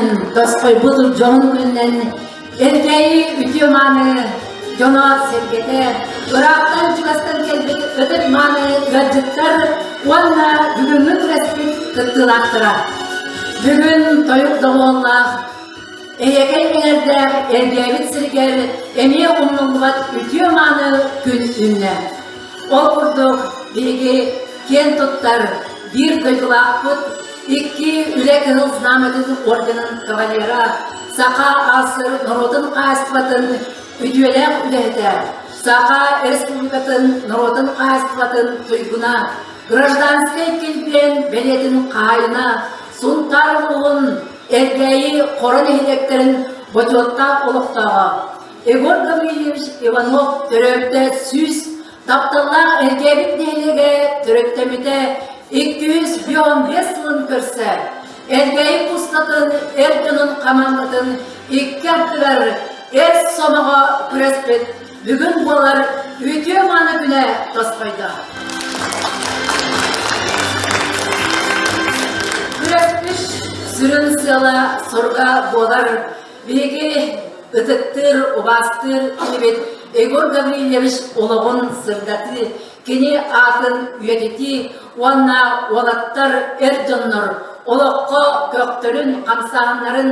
күнүнэн, тосхойбут дьоһун күнүнэн Эргээйи үтүө-мааны дьоно-сэргэтэ, ыраахтан-чугастан кэлбит ытык-мааны ыалдьыттар уонна бүгүҥҥү күрэспит кыттыылаахтара. Бүгүн тойук доҕуһуоллаах, эйэкэй эҥэрдээх Эргээбит сиригэр эмиэ умнуллубат үтүө-мааны күн үүннэ. Ол курдук, биһиги киэн туттар биир дойдулаахпыт икки Үлэ Кыһыл Знамятын орденын кавалера, Саха АССР норуотун хаһаайыстыбатын үтүөлээх үлэһитэ, Саха Республикатын норуотун хаһаайыстыбатын туйгуна, гражданскай килбиэн бэлиэтин хаһаайына, Сунтаар улууһун Элгээйи Хоро нэһилиэктэрин бочуоттаах олохтооҕо Егор Гаврильевич Иванов төрөөбүтэ 100 тапталлаах Элгээбит нэһилиэгэ төрүттэммитэ 215 сылын көрсө Элгээйи кустатын эр дьонун хамаандатын икки ардыгар эр сомоҕо күрэспит бүгүн буолар үтүө мааны күнэ тосхойдо. Күрэспит сүрүн сыала соруга буолар биһиги ытыктыыр, убаастыыр киһибит Егор Гаврильевич олоҕун сырдатыы, кини аатын үйэтитии уонна уолаттар, эр дьоннор олоххо көхтөрүн, хамсааһыннарын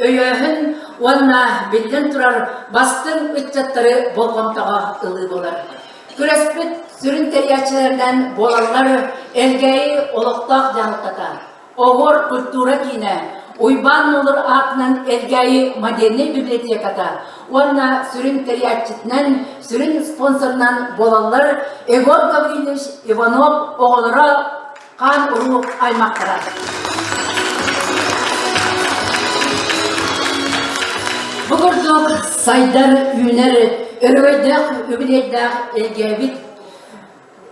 өйөөһүн уонна биллэн турар бастыҥ ыччаттары болҕомтоҕо ылыы буолар. Күрэспит сүрүн тэрийээччилэринэн буолаллар Элгээйи олохтоох дьаһалтата, Оһуор культура киинэ, Уйбаан Нуолур аатынан Элгээйи модельнай библиотеката уонна сүрүн тэрийээччитинэн, сүрүн спонсорынан буолаллар Егор Гаврильевич Иванов оҕолоро хаан уруу аймахтара. Бу курдук сайдар, үүнэр, өрөгөйдөөх үбүлүөйдээх Элгээбит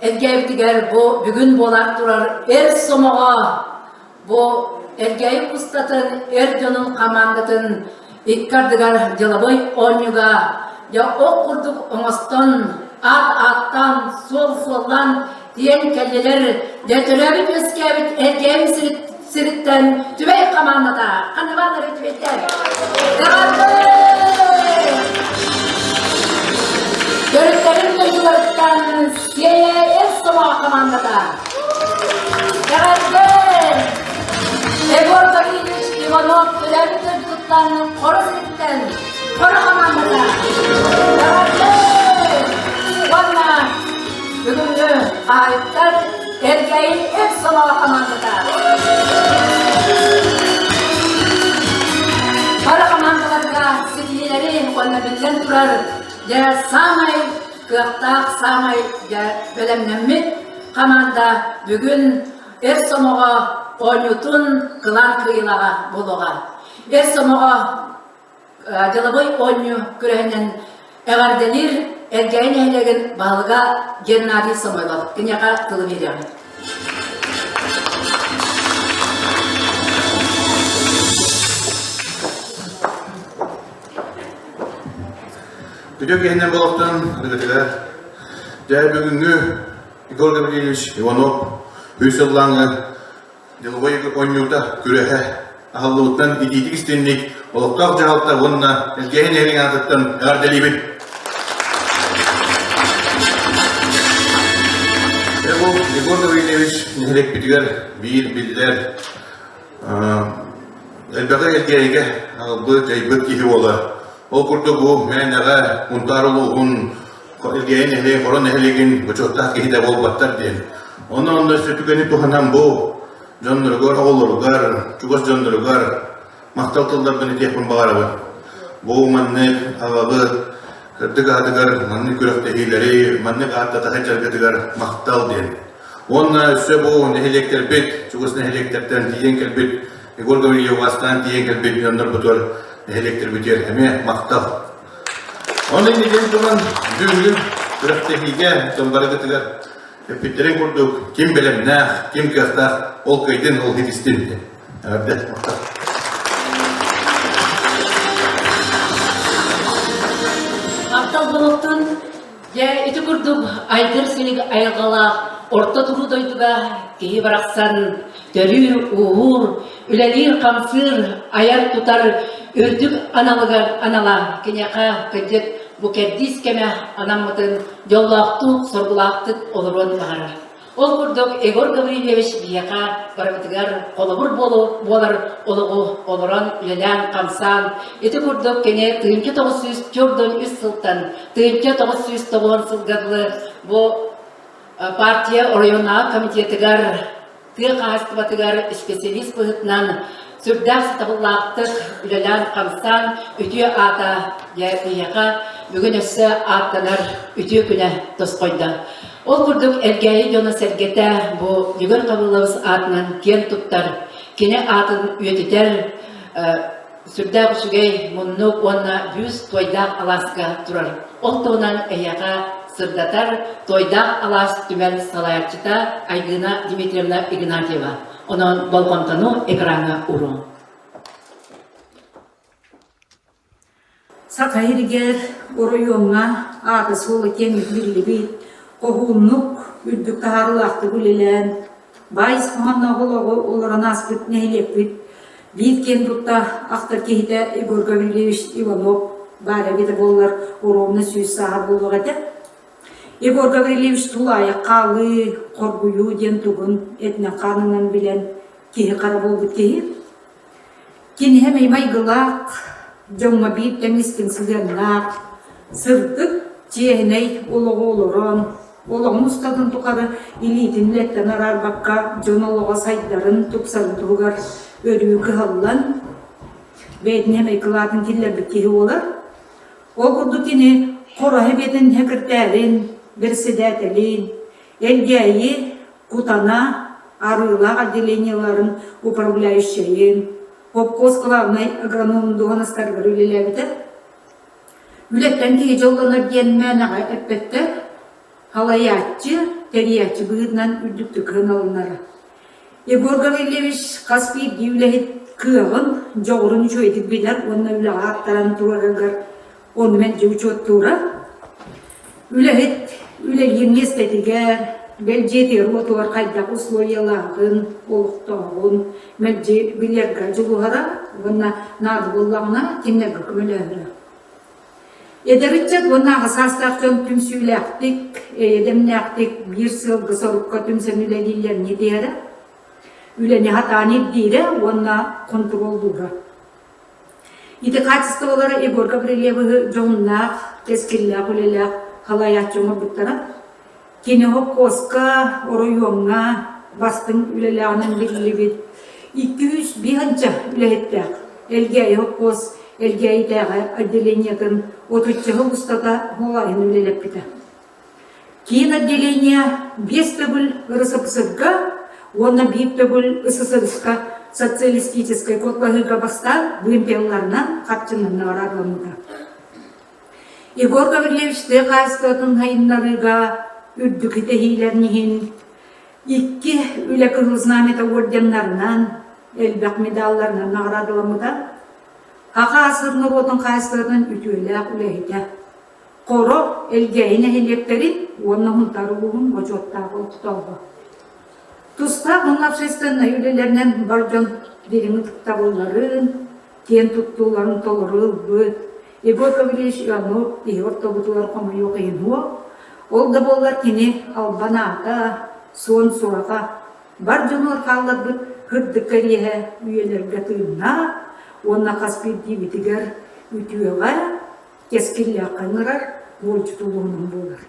Элгээбитигэр бу бүгүн буолар турар эр сомоҕо бу Элгээйи кустатын эр дьонун хамаандатын икки ардыгар дьылабый оонньууга дьэ ох курдук оҥостон аат ааттаан суол суоллаан тиийэн кэллилэр дьэ төрөөбүт үөскээбит Элгээйи сириттэн Түбэй хамаандата ханна бааллар Түбэйдэр Төрүттэрин дойдуларыттан Сиэйэ эр сомоҕо хамаандата Эҕэрдэ! Егор Гаврильевич Иванов төрөөбүт дойдутуттан Хоро сириттэн Хоро хамаандата Эҕэрдэ! Уонна бүгүҥҥү хаһаайыттар Кэргэйи эр сомоҕо хамаандата. Бары хамаандаларга ситиһиилэри уонна биллэн турар дьэ саамай кыахтаах, саамай дьэ бэлэмнэммит хамаанда бүгүн эр сомоҕо оонньуутун кылаан кыайыылааҕа буолуоҕа. Эр сомоҕо дьылабый оонньуу күрэһинэн эҕэрдэлиир Элгээйи нэһилиэгин баһылыга Геннадий Самойлов. Киниэхэ тылы биэриэҕим. Үтүө киһинэн болохтон ырыгытыгар дьэ бүгүҥҥү Егор Гаврильевич Иванов үс сыллааҥы Деловой оонньуута күрэһэ аһыллыбытынан итиитик истинник олохтоох дьаһалта уонна Элгээйи нэһилиэгин аатыттан эҕэрдэлиибин. Егор Гаврильевич нэһилиэкпитигэр биир биллэр элбэҕи Элгээйигэ аҕалбыт, дьайбыт киһи буолар. Ол курдук бу мээнэҕэ Мунтаар улууһун Элгээйи нэһилиэгин, Хоро нэһилиэгин бочуоттаах киһитэ буолбаттар диэн. Онон онно өссө түгэни туһанан бу дьонноругар, оҕолоругар, чугас дьонноругар махтал тылларбын этиэхпин баҕарабын. Бу маннык аҕабыт кырдык аатыгар маннык күрэхтэһиилэри, маннык ааттата сылдьаргытыгар махтал диэн. Уонна өссө бу нэһилиэктэрбит, чугас нэһилиэктэртэн тиийэн кэлбит Егор Гаврильев бастаан тиийэн кэлбит дьоннорбутугар, нэһилиэктэрбитигэр эмиэ махтал. Онон инникин туран бүгүҥҥү күрэхтэһиигэ дьон барыгытыгар эппиттэрин курдук ким бэлэмнээх, ким кыахтаах ол кыайдын, ол ситистин. Эҕэрдэ махтал. Махтал буолуохтун. Дьэ, ити курдук айгыр силик айылҕалаах орто туруу дойдуга киһи барахсан. Төрүүр-ууһуур, үлэлиир-хамсыыр, айар-тутар үрдүк аналыгар анала киниэхэ кырдьык бу кэрдиис кэмэ анаммытын дьоллоохтук, соргулаахтык олоруон баҕарар. Ол курдук Егор Гаврильевич биһиэхэ барыбытыгар холобур буолар олоҕу олорон, үлэлээн-хамсаан, ити курдук кини 1943 сылтан 1990 сылга дылы бу партия оройуоннааҕы комитетыгар тыа хаһаайыстыбатыгар специалист быһыытынан сүрдээх сатабыллаахтык үлэлээн-хамсаан үтүө аата дьэ биһиэхэ бүгүн өссө ааттанар үтүө күнэ тосхойдо. Ол курдук Элгээйи дьоно-сэргэтэ бу Дьөгүөр Хабыллабыс аатынан киэн туттар, кини аатын үйэтитэр сүрдээх үчүгэй муннук уонна бүүс туойдаах алааска турар. Ол туһунан эһиэхэ сырдатар Туойдаах алаас түмэл салайааччыта Айгына Дмитриевна Игнатьева. Онон болҕомтону экраҥҥа уруҥ. Саха сиригэр оройуоҥҥа аата-суола киэҥник биллибит, хоһууннук, үрдүк таһаарыылаахтык үлэлээн, баай ис хоһоонноох олоҕу олорон ааспыт нэһилиэкпит биир киэн тутта ахтар киһитэ Егор Гаврильевич Иванов баар эбитэ буоллар оруобуна 100 сааһа буолуох этэ. Егор Гаврильевич тулаайах хаалыы, хоргуйуу диэн тугун этинэн-хаанынан билэн киһи хара буолбут киһи. Киниһэ майгылаах, дьоҥҥо биир тэҥ истиҥ сыһыаннаах, сырдык, чиэһинэй олоҕу олорон, олоҕун устатын тухары илиитин үлэттэн араарбакка дьон олоҕо сайдарын, тупсарын туһугар өрүү кыһаллан, бэйэтин эмэй кылаатын киллэрбит киһи буолар. Ол курдук кини Хороһо биэтин сэкиртээрин, бэрэссэдээтэлин, Элгээйи Кутана Арыылаах отделениеларын управляющайын, хопкуос главнай агрономун дуоһунастарыгар үлэлээбитэ. Үлэттэн киһи дьоллонор диэн мээнэҕэ эппэттэр. Халайааччы, тэрийээччи быһыытынан үрдүктүк сыаналанара. Егор Гаврильевич хас биирдии үлэһит кыаҕын, дьоҕурун үчүгэйдик билэр уонна үлэҕэ аттаран турарыгар ону мэлдьи учуоттуура. Үлэһит үлэлиир миэстэтигэр, бэл дьиэтигэр-уотугар хайдах условиялааҕын, олохтооҕун мэлдьи билэргэ дьулуһара уонна наада буоллаҕына кинилэргэ көмөлөһөрө. Эдэр ыччат уонна аҕа саастаах дьон түмсүүлээхтик, эйэ-дэмнээхтик биир сыалга-сорукка түмсэн үлэлииллэрин итиэрэ, үлэни сатаан ирдиирэ уонна хонтуруоллуура. Ити хаачыстыбалара Егор Гаврильевиһы дьоһуннаах, кэскиллээх үлэлээх халайааччы оҥорбуттара. Кини хопкуоска, оройуоҥҥа бастыҥ үлэлээҕинэн биллибит 205 үлэһиттээх Элгээйи хопкуос Элгээйитээҕи отделениетын отучча сыл устата хуолайын үлэлэппитэ. Киин отделение биэс төгүл РСФСР-га уонна биир төгүл СССР-ка социалистическай куоталаһыыга бастаан вымпелларынан харчынан наҕараадаламмыта. Егор Гаврильевич тыа хаһаайыстыбатын сайыннарыыга үрдүк итэһиилэрин иһин икки Үлэ Кыһыл Знамята орденнарынан, элбэх медалларынан наҕараадаламмыта. Саха АССР норуотун хаһаайыстыбатын үтүөлээх үлэһитэ. Хоро, Элгээйи нэһилиэктэрин уонна Сунтаар улууһун бочуоттаах олохтооҕо. Тустаах уонна общественнай үлэлэринэн бар дьон дириҥ ытыктабылларын, киэн туттууларын толору ылбыт Егор Гаврильевич Иванов киһи ортобутугар хомойуох иһин суох. Ол да буоллар кини албан аата, суон сураҕа бар дьонугар хаалларбыт сырдык кэриэһэ үйэлэргэ тыыннаах уонна хас биирдиибитигэр үтүөҕэ, кэскиллээххэ ыҥырар уолдьут улууһунан буолар.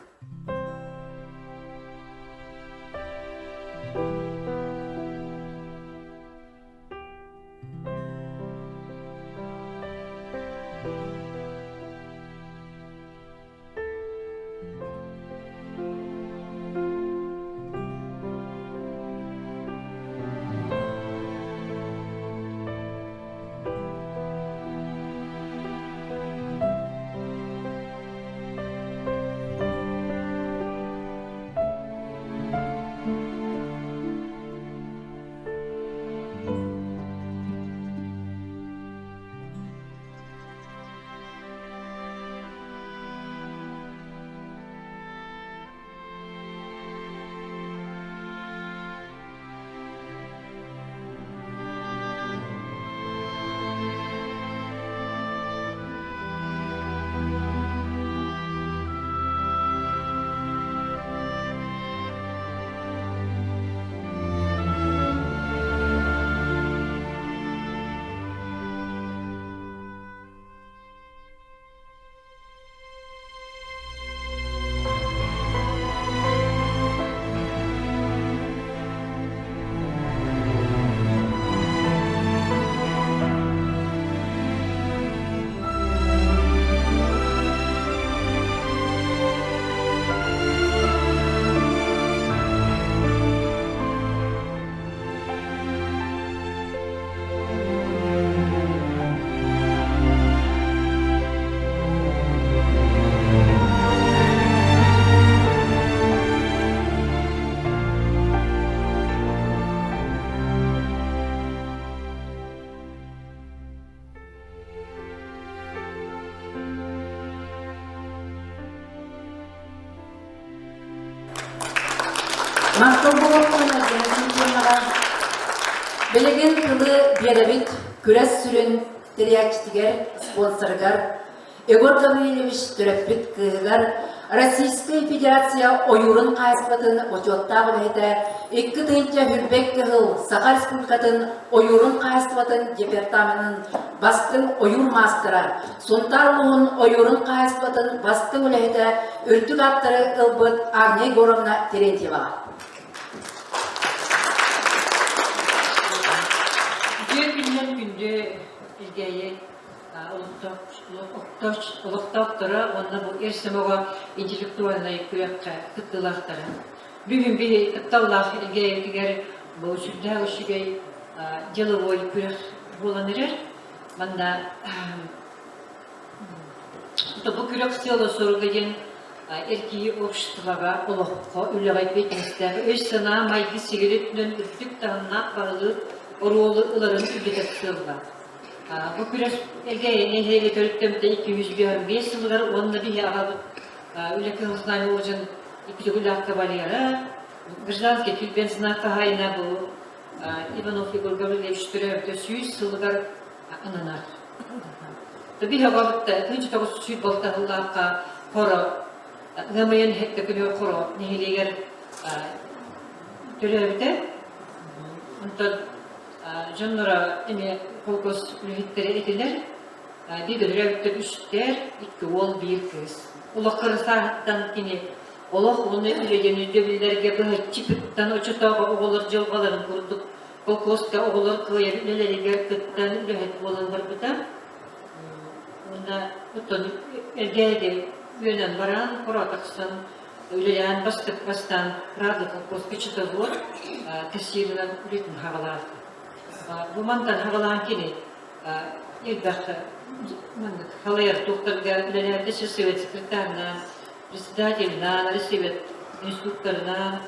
Билигин тылы биэрэбит күрэс сүрүн тэрийээччитигэр, спонсорыгар Егор Гаврильевич төрөппүт кыыһыгар Российскай Федерация ойуурун хаһаайыстыбатын бочуоттаах үлэһитэ 2021 кыһыл Саха Республикатын ойуурун хаһаайыстыбатын департаменын бастыҥ ойуур маастара, Сунтаар улууһун ойуурун хаһаайыстыбатын бастыҥ үлэһитэ үрдүк ааттары ылбыт Агния Егоровна Терентьеваҕа. Үтүө күнүнэн күндү Илгээйи олохтоохторо уонна бу эр сомоҕо интеллектуальнай күрэххэ кыттыылаахтара. Бүгүн биһи тапталлаах Илгээйитигэр бу сүрдээх үчүгэй деловой күрэх буолан эрэр. Манна бу күрэх сыала-соруга диэн эр киһи обществоҕа, олоххо, үлэҕэ эппиэтинэстээх өй-санаа, майгы-сигили өттүнэн үрдүк таһымнаах баһылыыр оруолу ыларын үрдэтэр сыаллаах. Бу күрэс Элгээйи нэһилиэгэ төрүттэммитэ 255 сылыгар уонна биһи аҕабыт үлэ Кыһыл Знамя орден икки төгүллээх кавалера, гражданский килбиэн знак хаһаайына бу Иванов Егор Гаврильевич төрөөбүтэ 100 сылыгар ананар. Биһи аҕабыт 1946 сыллаахха Хоро Ыамайын хэттэ күнүгэр Хоро нэһилиэгэр төрөөбүтэ. Онтон дьонноро эмиэ холкуос үлэһиттэрэ этилэр. Биир төрөөбүттэр үстэр, икки уол, биир кыыс. Олох кыра сааһыттан кини олох уонна үлэ диэн өйдөбүллэргэ быһаччы кыттан оччотооҕу оҕолор дьылҕаларын курдук холкуоска оҕолор кыайар үлэлэригэр кыттан үлэһит буолан барбыта. Уонна оттон Элгээйигэ үөнэн баран, хоро тахсан үлэлээн бастык бастаан Правда колхозка счетовод кассирынан үлэтин хаҕалаабыта. Бу мантан хаҕалаан кини элбэх маннык халайар туохтарга үлэлээбитэ сельсовет секретарынан, председателынан, райсовет инструкторынан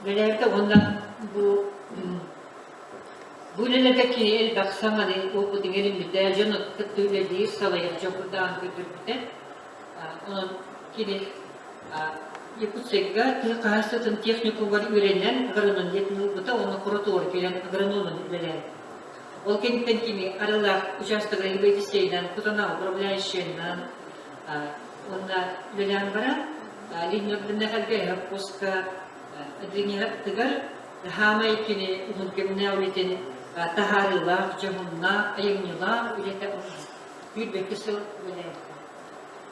үлэлээбитэ уонна бу бу үлэлэргэ кини элбэх саҥаны опыт иҥэриммитэ, дьону кытта үлэлиир, салайар дьоҕурдаан көрдөрбүтэ. Онон кини Якутскайга тыа хаһаайыстыбатын техникумугар үөрэнэн агроном диэтин ылбыта уонна куратор кэлэн агрономун үлэлээбит. Ол кэнниттэн кини Арыылаах учаастагар юридическайынан, Кутана управляющайынан уонна үлэлээн баран Ленинограднайга совхозка отделениетыгар хаамай кини уһун кэмнээх үлэтин таһаарыылаах, дьоһуннаах, айымньылаах үлэтэ 22 сыл үлэлээбитэ.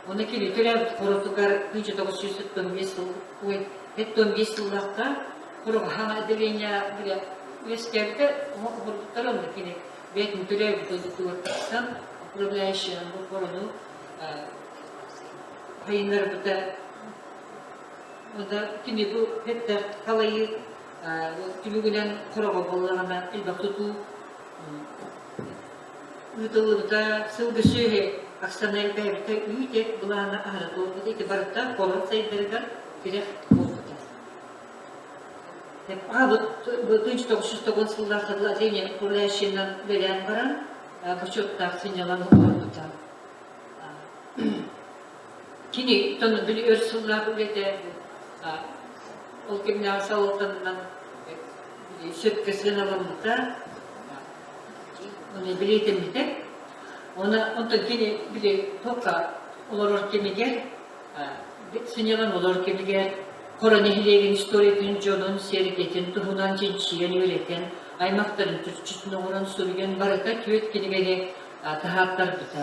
Оны кини төрөөбүт хоротугар 1975 сыл ой 75 сыллаахха Хоруҕаһаҥа отделение бile үөскээбитэ оһорбуттар онно кини бэйэтин төрөөбүт дойдутугар тахсан управляющайынан бу хорону хайыннарбыта Онно кини бу хэттэх халайыы түмүгүнэн хороҕо буоллаҕына элбэх тутуу ыытыллыбыта сылгы сүөһү ахсаана элбээбитэ үүт-эт былаана аһара туолбута ити барыта куорат сайдарыгар тирэх буолбута. Аҕабыт 1990 сыллаахха отделение управляющайынан үлэлээн баран бочуоттаах сынньалаҥ олорбута. Кини били өр сыллаах үлэтэ ол кэмнээҕи салалтанан сөпкө сыаналаммыта Оны билиэтэммитэ. Оны онтон кини били туохха олорор кэмигэр сынньалаҥ олорор кэмигэр Хоро нэһилиэгин историятын дьонун сэргэтин туһунан чинчийэн үөрэтэн аймахтарын төрүччүтүн оҥорон суруйан барыта түөрт кинигэни таһааттарбыта.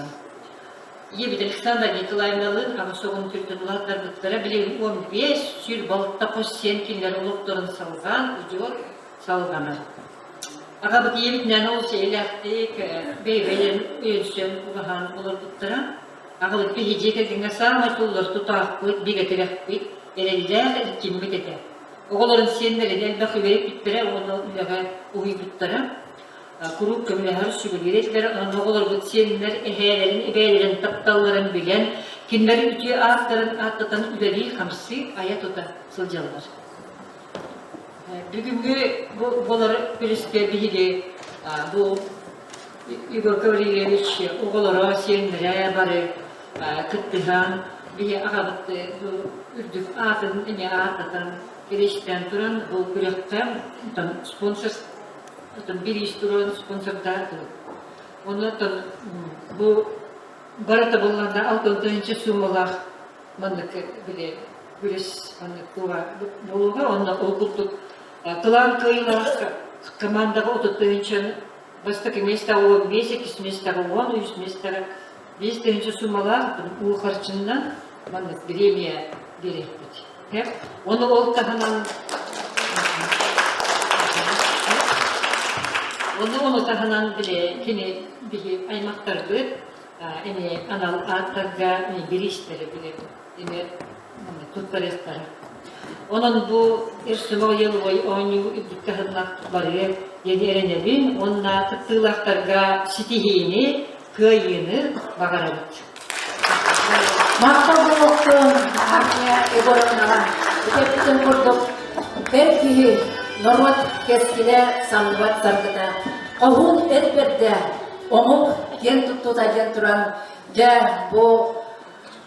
Ийэбит Александра Николаевналыын аҕыс оҕону төрүтэн улааттарбыттара билигин 15 сүр балта хос сиэн кинилэр олохторун салҕаан удьуор салҕанар. Аҕабыт ийэбитинээн олус эйэлээхтик, бэйэ-бэйэлэрин өйөнсөн убаһаан олорбуттара. Аҕабыт биһи дьиэ кэргэҥҥэ саамай туллар тутаахпыт, бигэ тирэхпит, эрэллээх эркиммит этэ. Оҕолорун сиэннэрин элбэх үөрэппиттэрэ уонна үлэҕэ уһуйбуттара. Куруук көмөлөһөр, сүбэлиир этилэр. Онон оҕолорбут сиэннэр эһээлэрин, эбээлэрин тапталларын билэн, кинилэр үтүө ааттарын ааттатан үлэлии-хамсыы, айа-тута сылдьаллар. Бүгүҥҥү бу буолар күрүскэ биһиги бу Егор Гаврильевич оҕолоро, сиэннэрэ бары кыттыһан, биһи аҕабыт бу үрдүк аатын эмиэ ааттатан, кириэстээн туран бу күрэххэ спонсор Оттон бириис туруоран спонсордаатыбыт. Онон бу барыта булланна 6 тыһыынча суумалаах маннык били күрэс маннык буолуоҕа. Онно ол курдук кылаан кыайыылаах командаҕа 30 тыһыынчаны бастакы миэстэҕэ 15, иккис миэстэҕэ 10, үһүс миэстэҕэ 5 тыһыынча суумалаах уу харчыннан маннык бириэмийэ биэриэхпит. Ону ол таһынан Ону ону таһынан били кини биһи аймахтарбыт эмиэ анал ааттарга бириистэри били эмиэ туттарыахтара. Онон бу эр сомоҕо еловой оонньуу үрдүк таһымнаах барыа диэн эрэнэбин уонна кыттыылаахтарга ситиһиини, кыайыыны баҕарабыт. Махтал буолуохтун Агния Егоровнаҕа. Ити курдук эр киһи норуот кэскилэ самныбат саргыта. Хоһуун эр бэрдэ омук киэн туттуута диэн туран, дьэ бу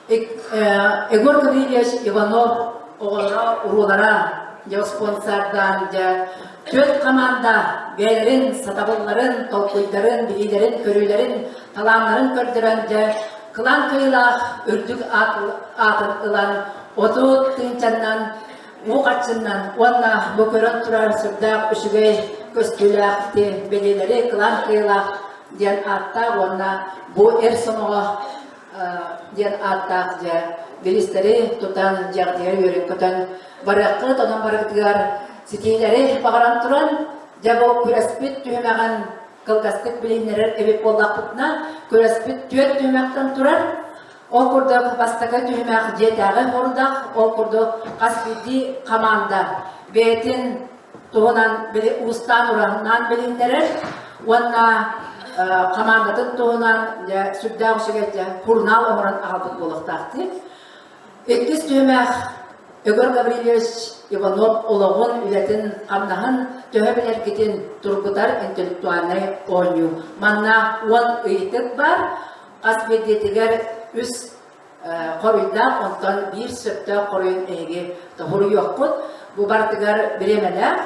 Егор Гаврильевич Иванов оҕолоро, уруулара дьэ спонсордаан дьэ түөрт хамаанда бэйэлэрин сатабылларын, толкуйдарын, билиилэрин, көрүүлэрин, талааннарын көрдөрөн дьэ кылаан кыайыылаах үрдүк аатын ылан 30 тыһыынчаннан уу харчыннан уонна бу көрөн турар сүрдээх үчүгэй көстүүлээх бэлиэлэри кылаан кыайыылаах диэн ааттаах уонна бу эр сомоҕо диэн ааттаах дьэ бириистэри тутан дьэҕдийэр үөрэн-көтөн барыаххыт, онон барыгытыгар ситиилэри баҕаран туран дьэ бу күрэспит түһүмэҕин кылгастык билиһиннэрэр эбит буоллахпытына, күрэспит түөрт түһүмэхтэн турар. Ол курдук бастакы түһүмэх дьиэтээҕи сорудах, ол курдук хас биирдии хамаанда бэйэтин туһунан били уустаан-ураннаан билиһиннэрэр уонна хамаандатын туһунан дьэ сүрдээх үчүгэй дьэ сурунаал оҥорон аҕалбыт буолуохтаахтыы. Иккис түһүмэх Егор Гаврильевич Иванов олоҕун, үлэтин, хамнаһын төһө билэргитин тургутар интеллектуальнай оонньуу. Манна 10 ыйытык бар. Хас биирдиитигэр үс хоруйдаах, онтон биир сөптөөх хоруйун эһиги тоһуруйуоххут. Бу барытыгар бириэмэлээх.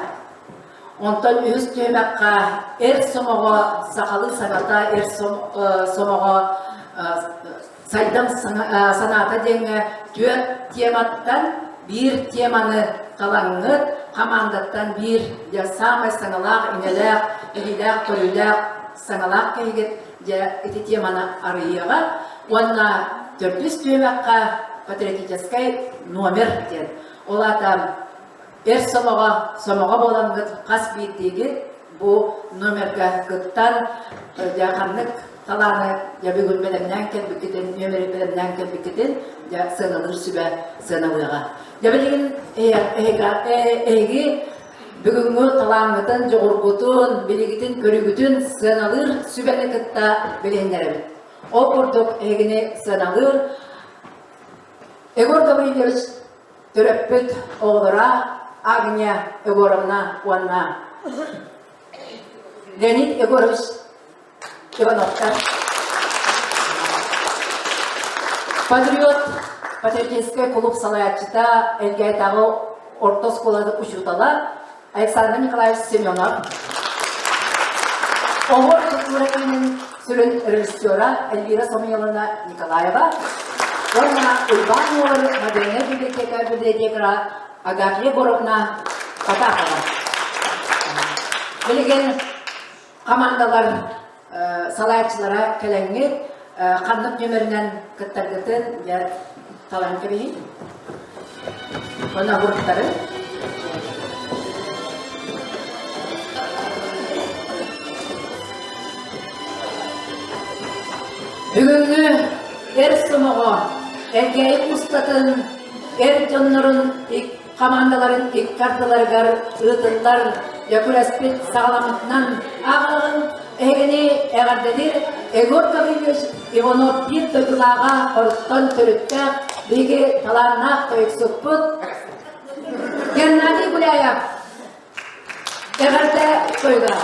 Онтон үһүс түһүмэххэ эр сомоҕо сахалыы саҥата, эр сомоҕо сайдам санаата диэҥҥэ түөрт тематтан биир теманы талаҥҥыт, хамаандаттан биир дьэ саамай саҥалаах, иҥэлээх, илиилээх-көрүүлээх саҥалаах киһигит дьэ ити теманы арыйыаҕа уонна төрдүс түһүмэххэ патриотическай номер диэн. Ол аата эр сомоҕо сомоҕо буолаҥҥыт хас биирдиигит бу номерга кыттан дьэ ханнык талааны дьэ бүгүн бэлэмнээн кэлбиккитин, нүөмэри бэлэмнээн кэлбиккитин дьэ сыаналыыр сүбэ сыаналыаҕа. Дьэ билигин эһиги Бүгүҥҥү талааҥҥытын, дьоҕургутун, билигитин, көрүүгүтүн сыаналыыр сүбэни кытта билиһиннэрэбит. Ол курдук эһигини сыаналыыр Егор Гаврильевич төрөппүт оҕолоро Агния Егоровна уонна Леонид Егорович Ивановтар. Патриот патриотическай клуб салайааччыта Элгээйдээҕи орто оскуолатын учуутала Александр Николаевич Семенов, Оһуор культура киинин сүрүн режиссера Эльвира Самойловна Николаева уонна Уйбаан Уолар модельнай библиотека библиотекара Агафья Егоровна Потапова. Билигин Хамаандалар салайааччылара кэлэҥҥит ханнык нүөмэринэн кыттаргытын дьэ талан кэбиһиҥ. Уонна огурдары. Бүгүҥҥү эр сомоҕо Элгээйи устатын эр дьоннорун хамаандаларын икки ардыларыгар ыытыллар күрэспит саҕаламмытынан ааҕыаҕыҥ эһигини эҕэрдэлиир Егор Гаврильевич Иванов биир дойдулааҕа хоруттан төрүттээх биһиги талааннаах тойуксуппут Геннадий Гуляев Эҕэрдэ тойуга!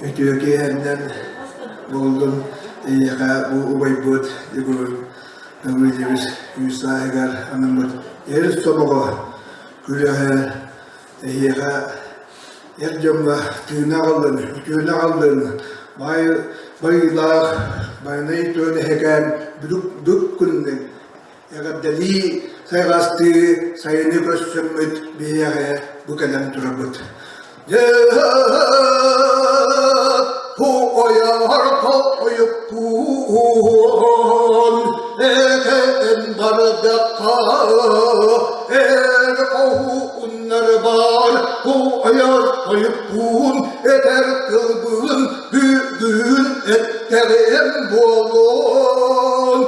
Үтүө киэһэннэн буоллун эйиэхэ бу убайбыт Егор. Гаврильевич үс сааһыгар анаммыт эр сомоҕо күрэҕэ эһиэхэ эр дьоҥҥо тыына аҕаллын, үтүөнү аҕаллын, баай байыылаах байанай үтүөн эһэкээн бүк бүк күннүн эҕэрдэлии сайҕастыы сайыны көрсөммүт биһиэхэ бу кэлэн турабыт. Ойуппуун этэн бардахха эр хоһууннар баар ойор ойуппуун этэр тылбын бүгүн эттэҕим буолуон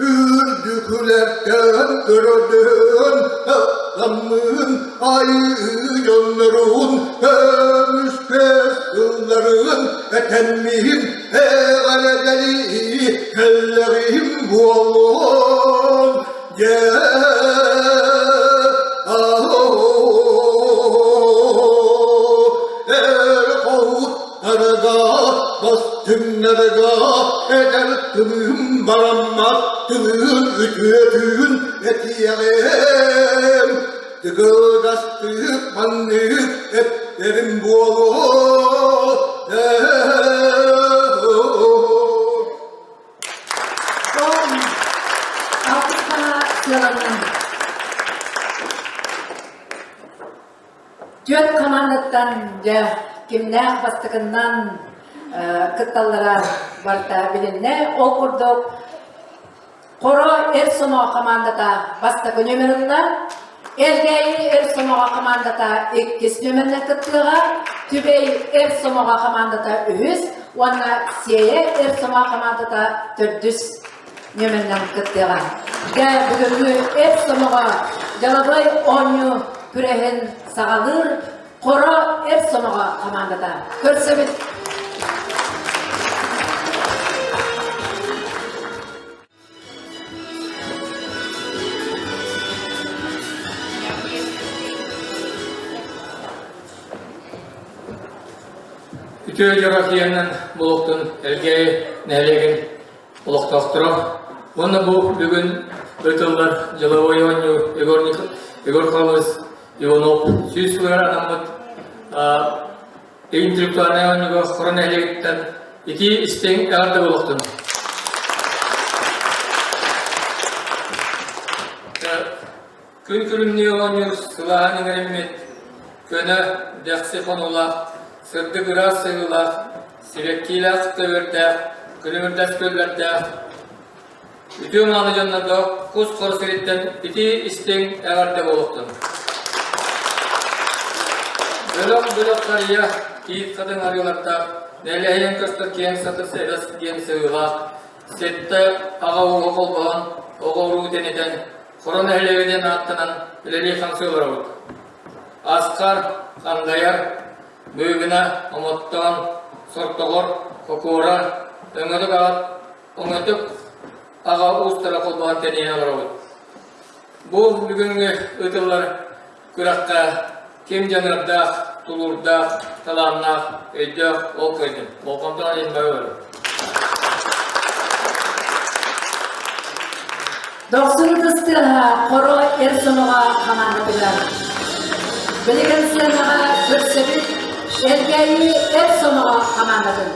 Үрдүкүлэртэн көрөдөн ылламмын айыы дьоннорун көмүскэс тылларын этэммин эҕэрдэлии кэллэҕим буолуон дьэ эр хоһут Арага, бастыҥнарга этэр тылым бараммат тылын үтүөтүн этиэҕим. Тыгылгастык маннык эптэрим буолуо. Дом алтыска сыаланнын. Түөрт хамаандаттан дьэ кимнээх бастакыннан кытталлара барыта билиннэ. Ол курдук Хоро Эр Сомоҕо хамаандата бастакы нүөмэр ылла. Элгээйи Эр Сомоҕо хамаандата иккис нүөмэринэн кыттыаҕа. Түбэй Эр Сомоҕо хамаандата үһүс уонна Сиэйэ Эр Сомоҕо хамаандата төрдүс нүөмэринэн кыттыаҕа. Дьэ, бүгүҥҥү Эр Сомоҕо дьалабыай оонньуу күрэһин саҕалыыр Хоро Эр Сомоҕо хамаандата. Көрсөбүт! Үтүө дьоро киэннэн булуктун Элгээйи нэһилиэгин олохтоохторо уонна бу бүгүн ыытыллар дьыловой оонньуу Егор, Егор Павлович Иванов 100 сылыгар анаммыт интеллектуальнай оонньууга Хоро нэһилиэгиттэн итии истиҥ эҕэрдэ буолуохтун. Күн күлүмнүү оонньуур сылааһын иҥэриммит, көнө, дэхси хонуулаах, сырдык ыраас сыһыылаах, сибэккиилээх көбүөрдээх, күлүмүрдэс күөллэрдээх, үтүө мааны дьоннорго кус-хор сириттэн итии истиҥ эҕэрдэ буолуохтун. Бөлөх-бөлөх харыйа, тиит хатыҥ арыылардаах, нэлэһийэн көстөр киэҥ сатыс эбэс диэн сыһыылаах, сэттэ аҕа ууһу холбоһон, оҕо-уруу тэнитэн, Хоро нэһилиэгэ диэн ааттанан үлэлии-хамсыы олоробут. Асхар, Хандайар, Быыгына, Омоттоон, Сортоҕор, Кокуора, Өҥөтүк аҕа, Өҥөтүк аҕа уустара холбоһон тэнийэн олоробут. Бу бүгүҥҥү ыытыллар күрэххэ ким дьаныардаах, тулуурдаах, талааннаах, өйдөөх ол кыайдын. Болҕомтоҕо иһин бары бары. Дохсун ытыс тыаһа Хоро Эр Сомоҕо хамаандатыгар. Билигин сыанаҕа көрсөбүт Элгээйи Эр Сомоҕо хамаандатын.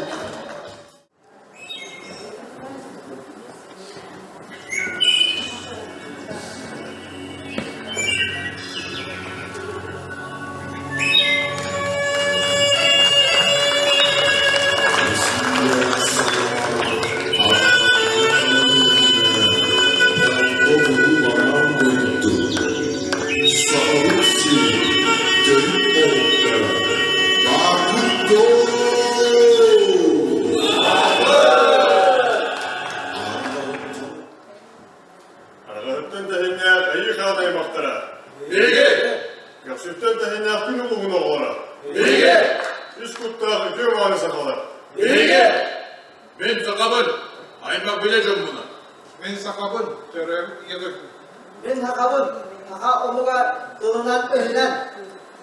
Сахабыт сирин төрүт олуктара Баакыт Араҕаһыттан тэһиннээх Айыы Хаан аймахтара! Биһиги! Көхсүттэн тэһиннээх күн улууһун оҕолоро! Биһиги! Үс куттаах үтүө мааны сахалар! Биһиги! Мин сахабын, аймах билэ дьоммуна. Мин сахабын, төрөөбүт ийэ дойдум. Мин сахабын, саха омуга тылынан-өһүнэн.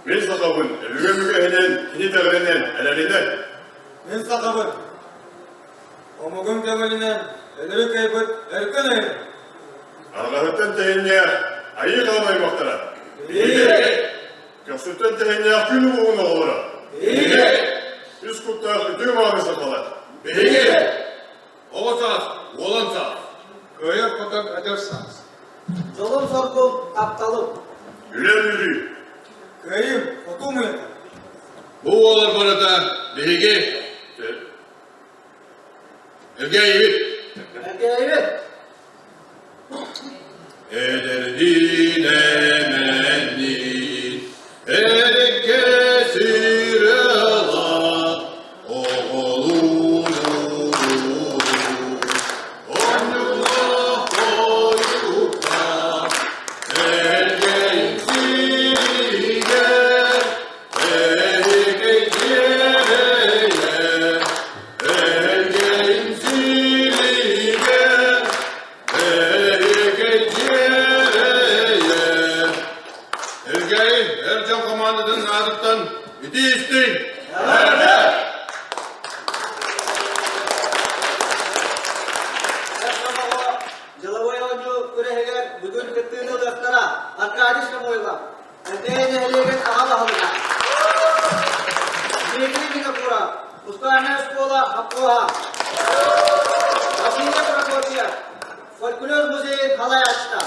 Мин сахабын, өбүгэм үгэһинэн, кини итэҕэлинэн, эрэлинэн. Мин сахабын. Омугун көҥүлүнэн өлөрү кыайбыт өркөн өйүн. Арҕаһыттан тэһиннээх Айыы Хаан аймахтара. Биһиги! Көхсүттэн тэһиннээх күн улууһун оҕолоро. Биһиги! Үс куттаах үтүө мааны сахалар. Биһиги! Оҕо саас, уолан саас. Кыайар-хотор эдэр саас. Дьолум-соргум, тапталым. Үлэм үөрүү. Кыайым, хотуум уйата. Бу уолар барыта биһиги Элгээйибит. Элгээйибит. Эдэрдиин эмэнниин, эрикке сирела, оҕолуун онньулаах тойукка, элгээйим сиригэр, эрикэй дьиэрэйэр, элгээйим сиригэр, Элгээйи эр дьон командатын аатыттан итии истиҥ! Дьылабыай оонньуу күрэһигэр бүгүн кыттыыны ылыахтара Аркадий Самойлов, Элгээйи нэһилиэгин аҕа баһылыга. Дмитрий Винокуров, Музыкальная школа Хаппуоһа. Василий Прокопьев, фольклор музейын халайааччыта.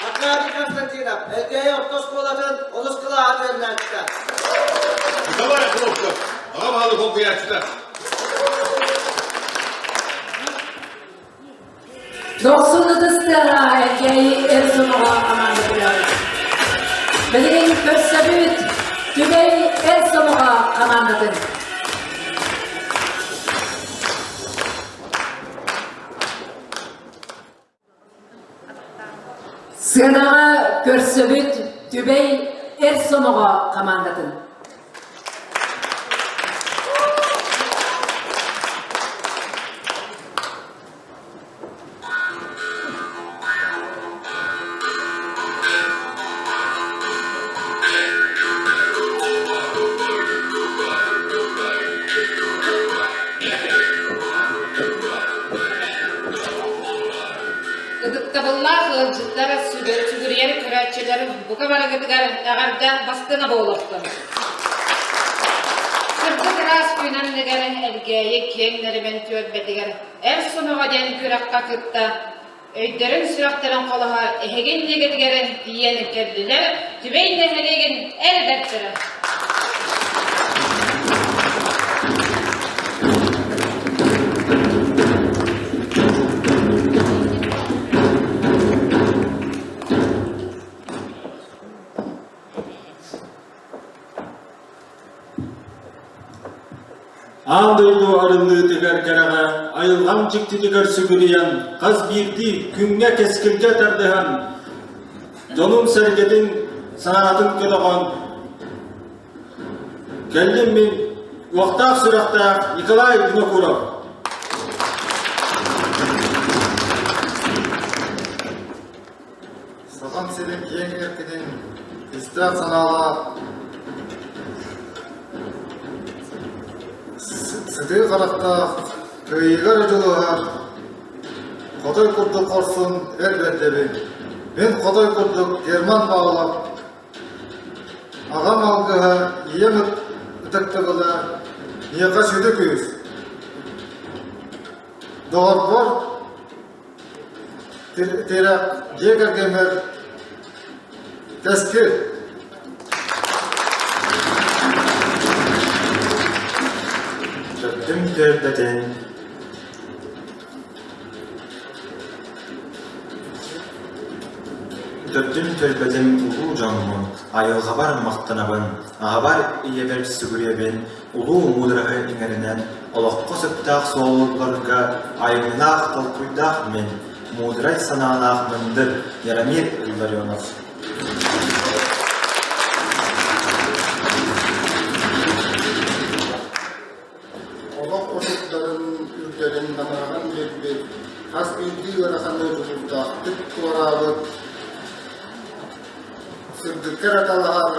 Аркадий Константинов, Элгээйи орто оскуолатын олус кылааһа үөрэнээччитэ. Николай Хлопков, аҕа баһылык холбуйааччыта. Дохсун ытыстыаҕа Элгээйи эр сомоҕо хамаандатыгар. Билигин көрсөбүт Түбэй эр сомоҕо хамаандатын. Сыанаҕа көрсөбүт Түбэй эр сомоҕо хамаандатын. Ытыктабыллаах ыалдьыттар, сүгүрүйэр көрөөччүлэр бука барыгытыгар эҕэрдэ бастыҥа буолуохтун! Сырдык ыраас күн анныгар Элгээйи киэҥ нэрибэн түөлбэтигэр Эр сомоҕо диэн күрэххэ кытта өйдөрүн-сүрэхтэрин холоһо эһиги иннигитигэр тиийэн кэллилэр Түбэй нэһилиэгин эр бэртэрэ. Аан дойду арыллыытыгар кэрэҕэ, айылҕам дьиктитигэр сүгүрүйэн, хас биирдии күҥҥэ кэскилгэ тардыһан, дьонун-сэргэтин санаатын көтөҕөн, кэллим мин уохтаах сүрэхтээх Николай Винокуров. Сахам сирин киэҥ эркинин күүстээх санаалаах, сытыы харахтаах, кыайыыга эрэ дьулуһар, хотой курдук хорсун эр бэрдэбин. Мин хотой курдук Герман Павлов аҕам алгыһа, ийэм ытыктабыла миэхэ сүдү күүс. Доҕорбор Тирэх дьиэ кэргэммэр кэскил! Төрдүм түөлбэтин Төрдүм түөлбэтин улуу дьоммун, айылҕабар махтанабын, аҕабар ийэбэр сүгүрүйэбин, улуу муудараһы иҥэринэн, олоххо сөптөөх суолларга айымньылаах толкуйдаах мин, муударай санаалаах мындыр Яромир Илларионов. Олох отуттарын үрдэлин намыһаҕын биэрбит, хас биирдии ыараханы дьулуурдаахтык туораабыт, сырдыкка эрэ талаһар,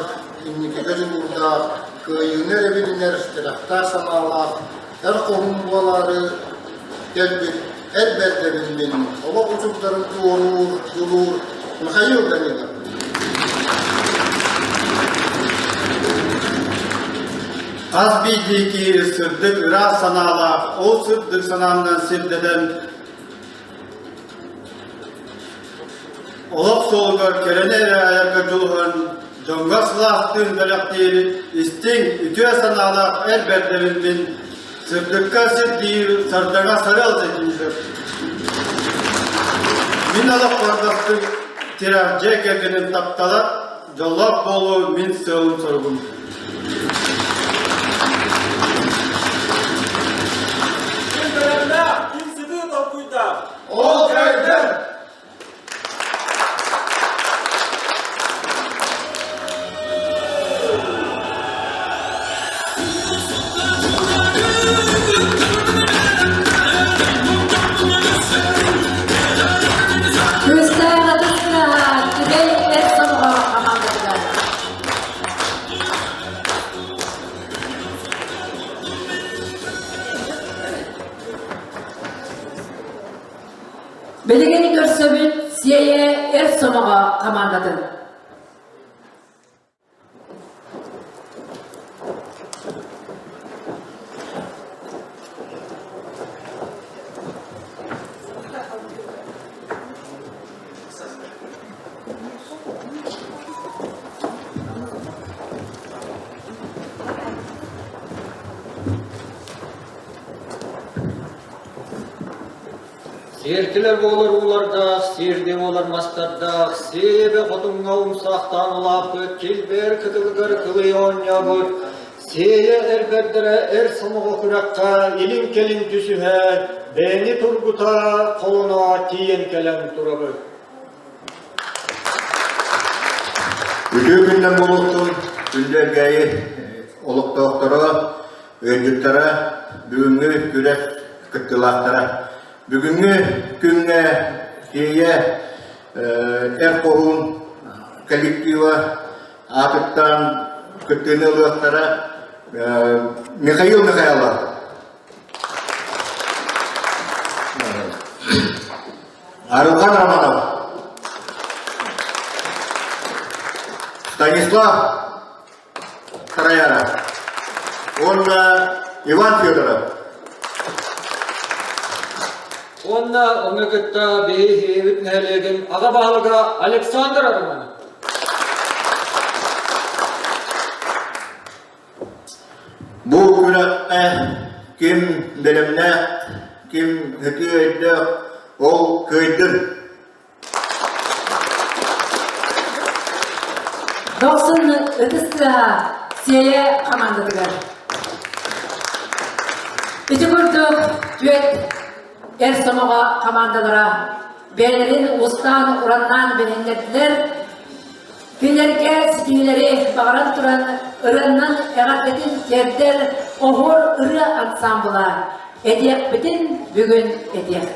инникигэ дьулуурдаах, кыайыыны эрэ билинэр тирэхтээх санаалаах. эр хоһуун буолаары кэлбит эр бэрдэбин мин олох учурдарын туоруур, дьулуур Михаил Данилов. Хас биирдии киһи сырдык ыраас санаалаах, ол сырдык санаанан сирдэтэн Олох суолугар кэрэни эрэ айарга дьулуһан, дьоҥҥо сылаастыын бэлэхтиир истиҥ, үтүө санаалаах эр бэрдэбин мин сырдыкка сирдиир сардаҥа сарыал ситиһэр. Мин олохпор бастыҥ тирэх дьиэ кэргэним таптала, дьоллоох буолуу мин сыалым-соругум. Ким бэлэмнээх, ким сытыы толкуйдаах. Ол кэлдэн! Күүстээх ытыс тыаһа Түбэй эр сомоҕо хамаандатыгар. Билигин көрсөбүт Сиэйэ эр сомоҕо хамаандатын. Сиэркилэ буолар уулардаах, сиэрдэ буолар мастардаах, сиэбэ хотуҥҥа умсаахтаан улааппыт, килбээр кытылыгар кылый оонньообут, сиэйэ эр бэрдэрэ эр сомоҕо күрэххэ илин-кэлин түсүһэ, бэйэни тургута холоно тиийэн кэлэн турабыт. Үтүө күннэн буолуохтун, күндү Элгээйи олохтоохторо, ыалдьыттара, бүгүҥҥү күрэс кыттыылаахтара. Бүгүҥҥү күҥҥэ Сиэйэ эр хоһуун коллектива аатыттан кыттыыны ылыахтара Михаил Михайлов. Арылхан Романов. Станислав Троянов уонна Иван Федоров. Уонна ону кытта биһиги нэһилиэгин аҕа баһылыга Александр Романов. Бу күрэххэ ким бэлэмнээх, ким үтүө өйдөөх, ол кыайдын. Дохсун ытыс тыаһа Сиэйэ хамаандатыгар. Ити курдук түөрт эр сомоҕо хамаандалара бэйэлэрин устаан-ураннаан билиһиннэрдилэр. Кинилэргэ ситиһиилэри баҕаран туран ырыаннан эҕэрдэтин тиэрдэр Оһуор ырыа ансаамбыла этиэхпитин бүгүн этиэх.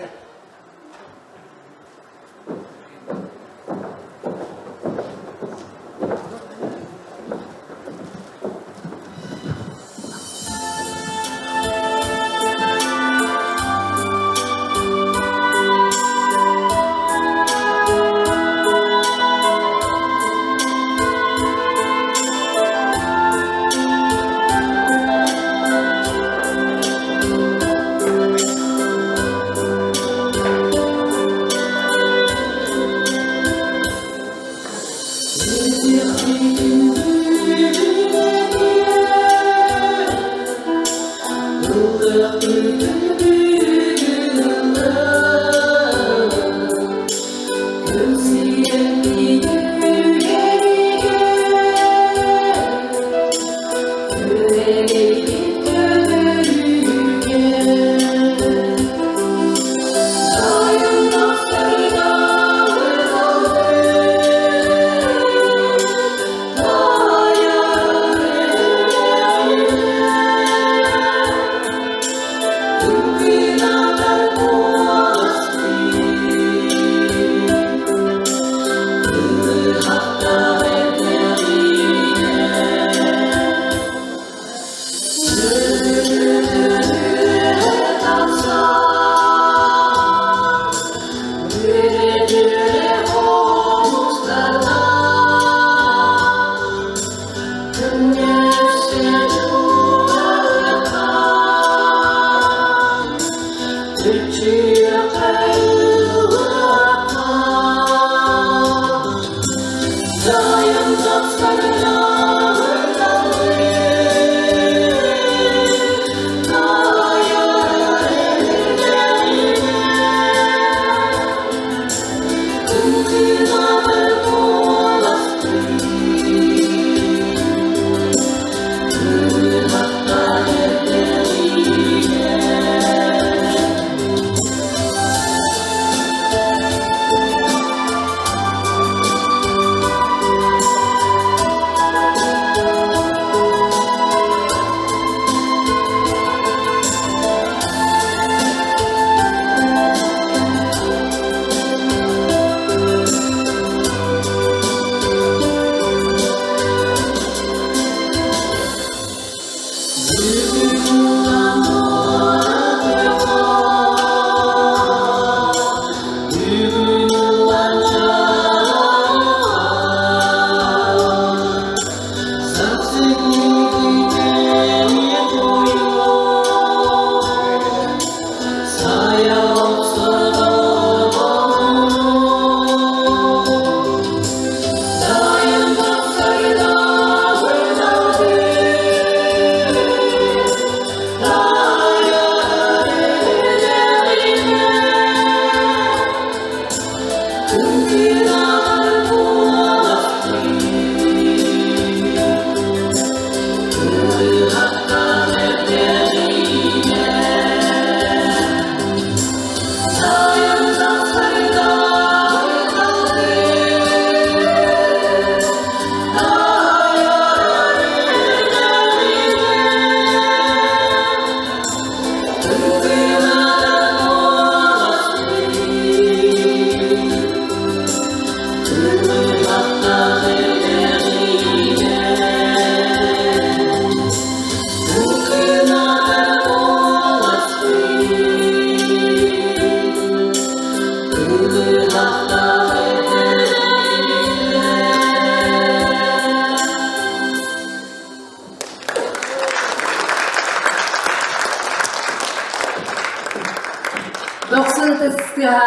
Дохсун ытыстыһа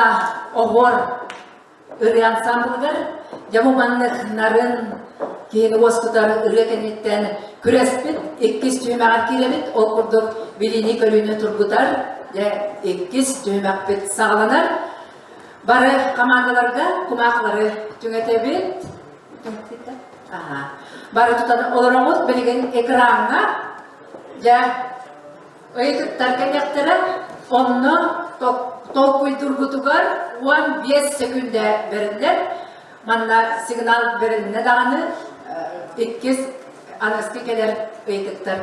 оһуор ырыа ансамблыгар дьэ бу маннык нарын киһини уоскутар ырыа кэнниттэн күрэспит иккис түһүмэҕэр киирэбит. Ол курдук билиини-көрүүнү тургутар дьэ иккис түһүмэхпит саҕаланар. Бары хамаандаларга кумаахылары түҥэтэбит. Аха. Бары тутан олороҕут билигин экраҥҥа дьэ Ыйытыктар кэлиэхтэрэ, онно толкуйдуургутугар 15 сөкүүндэ бэриллэр. Манна сигнал бэрилиннэ даҕаны иккис аныгыскы кэлэр ыйытыктар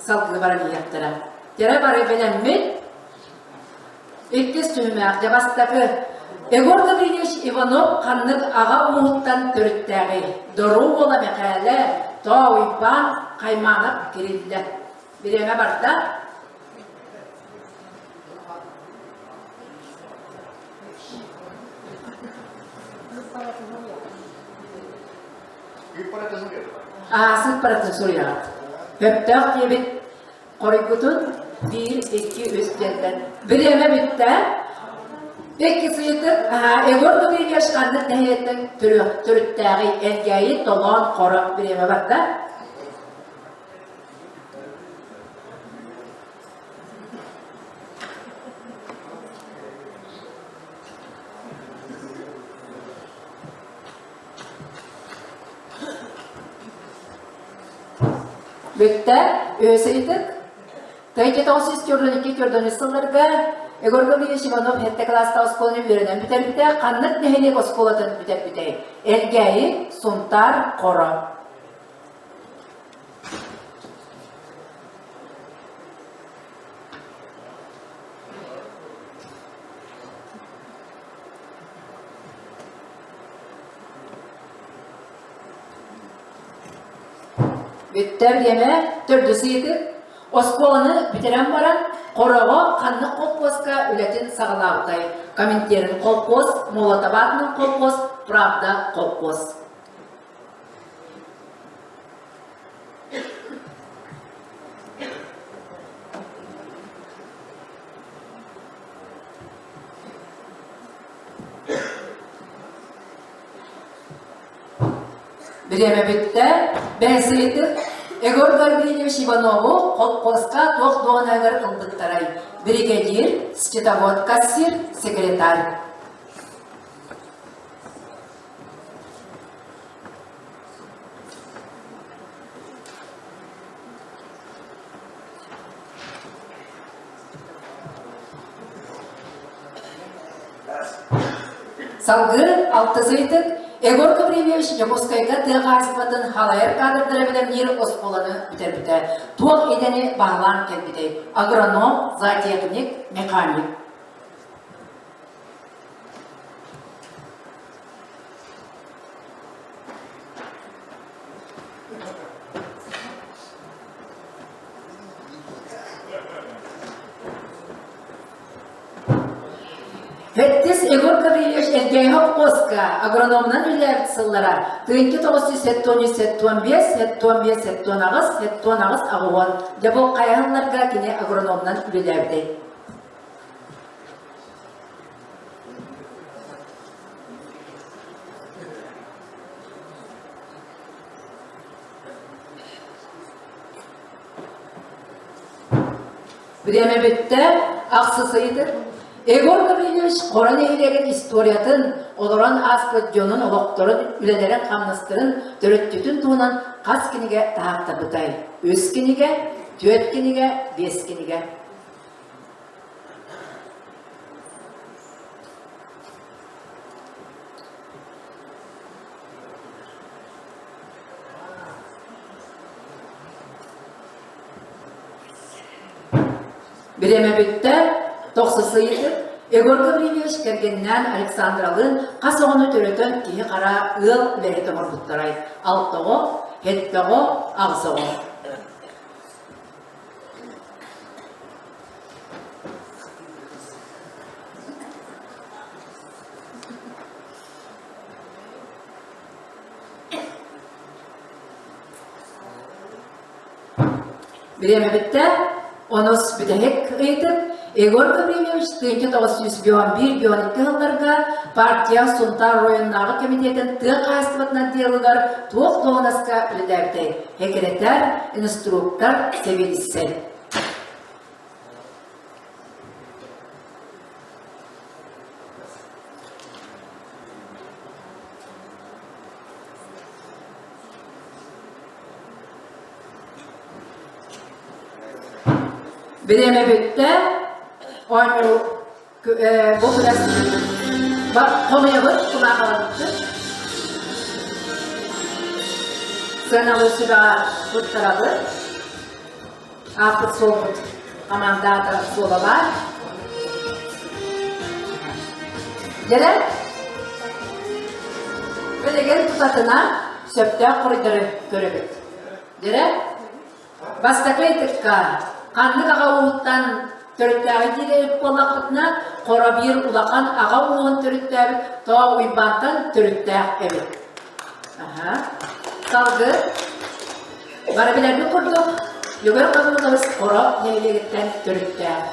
салгыы баран иһиэхтэрэ. Тирэ бары бэлэммит. Иккис түһүмэх, дьэ бастакы. Егор Гаврильевич Иванов ханнык аҕа ууһуттан төрүттээҕий? Доруу уола Мэхээлэ, Тоо Уйбаан, Хаймаанап Кириллэ. Бириэмэ барда. Сыыппаратын суруйаҕыт. Сөптөөх диэбит хоруйгутун биир, икки, үс диэнтэн. Бириэмэ бүттэ. Иккис ыйытык Егор Гаврильевич ханнык нэһилиэктэн төрүттээҕий? Элгээйи, Толоон, Хоро. Бириэмэ барда. Бүттэ, үһүс ыйытык. 1942 сылларга Егор Гаврильевич Иванов сэттэ кылаастаах оскуоланы үөрэнэн бүтэрбитэ, ханнык нэһилиэк оскуолатын бүтэрбитэй? Элгээйи, Сунтаар, Хоро. Бүттэ бириэмэ төрдүс ыйытык. Оскуоланы бүтэрэн баран, Хороҕо ханнык холкуоска үлэтин саҕалаабытай? Коминтерн холкуос, Молотов аатынан холкуос, Правда холкуос. Бириэмэ бүттэ. Бэһис ыйытык. Егор Гаврильевич Иванову холкуоска туох дуоһунаһыгар ылбыттарай? Биригэдьиир, счетовод, кассир, секретарь. Салгыы алтыс ыйытык Егор Гаврильевич Дьокуускайга тыа хаһаайыстыбатын халайар кадрдара бэлэмниир оскуоланы бүтэрбитэ. Туох идэни баһылаан кэлбитэй? Агроном, зоотехник, механик. Сэттис Егор Гаврильевич Элгээйи холкуоска агрономунан үлэлээбит сыллара 1973, 75, 78, 78, 80 дьэ бу хайа сылларга кини агрономунан үлэлээбитэй? Бириэмэ бүттэ, ахсыс ыйытык. Егор Гаврильевич Хоро нэһилиэгин историятын, олорон ааспыт дьонун олохторун, үлэлэрин-хамнастарын төрөттүтүн туһунан хас кинигэ таһааттарбытай? Үс кинигэ, түөрт кинигэ, биэс кинигэ. Бириэмэ бүттэ, тохсус ыйытык Егор Гаврильевич кэргэнинээн Александралыын хас оҕону төрөтөн киһи-хара ыал үлэһит оҥорбуттарай? Алта оҕо, сэттэ оҕо, аҕыс оҕо. Бириэмэ бүттэ. Онус бүтэһик ыйытык Егор Гаврильевич 1901-12 сылларга партия Сунтаар оройуоннааҕы комитетын тыа хаһаайыстыбатын отделыгар туох дуоһунаска үлэлээбитэй? Секретарь, инструктор, сэбиэдиссэй. Бириэмэ бүттэ. Оонньуу бу күрэс хомуйабыт, кумааҕыларбыт. Сыаналыыр сүбэҕэ туттарабыт. Ааппыт суолбут команда аата суола баар. Дьэрэ, билигин тутатына сөптөөх хоруйдары көрөбүт. Дьэрэ, бастакы ыйытыкка ханнык аҕа ууһуттан төрүттээҕи диир эбит буоллахпытына, хоро биир улахан аҕа ууһун төрүттээбит Тоо Уйбаантан төрүттээх эбит. Аха. Салгы Бары билэрбит курдук, Егор Гаврилович Хоро нэһилиэгиттэн төрүттээх.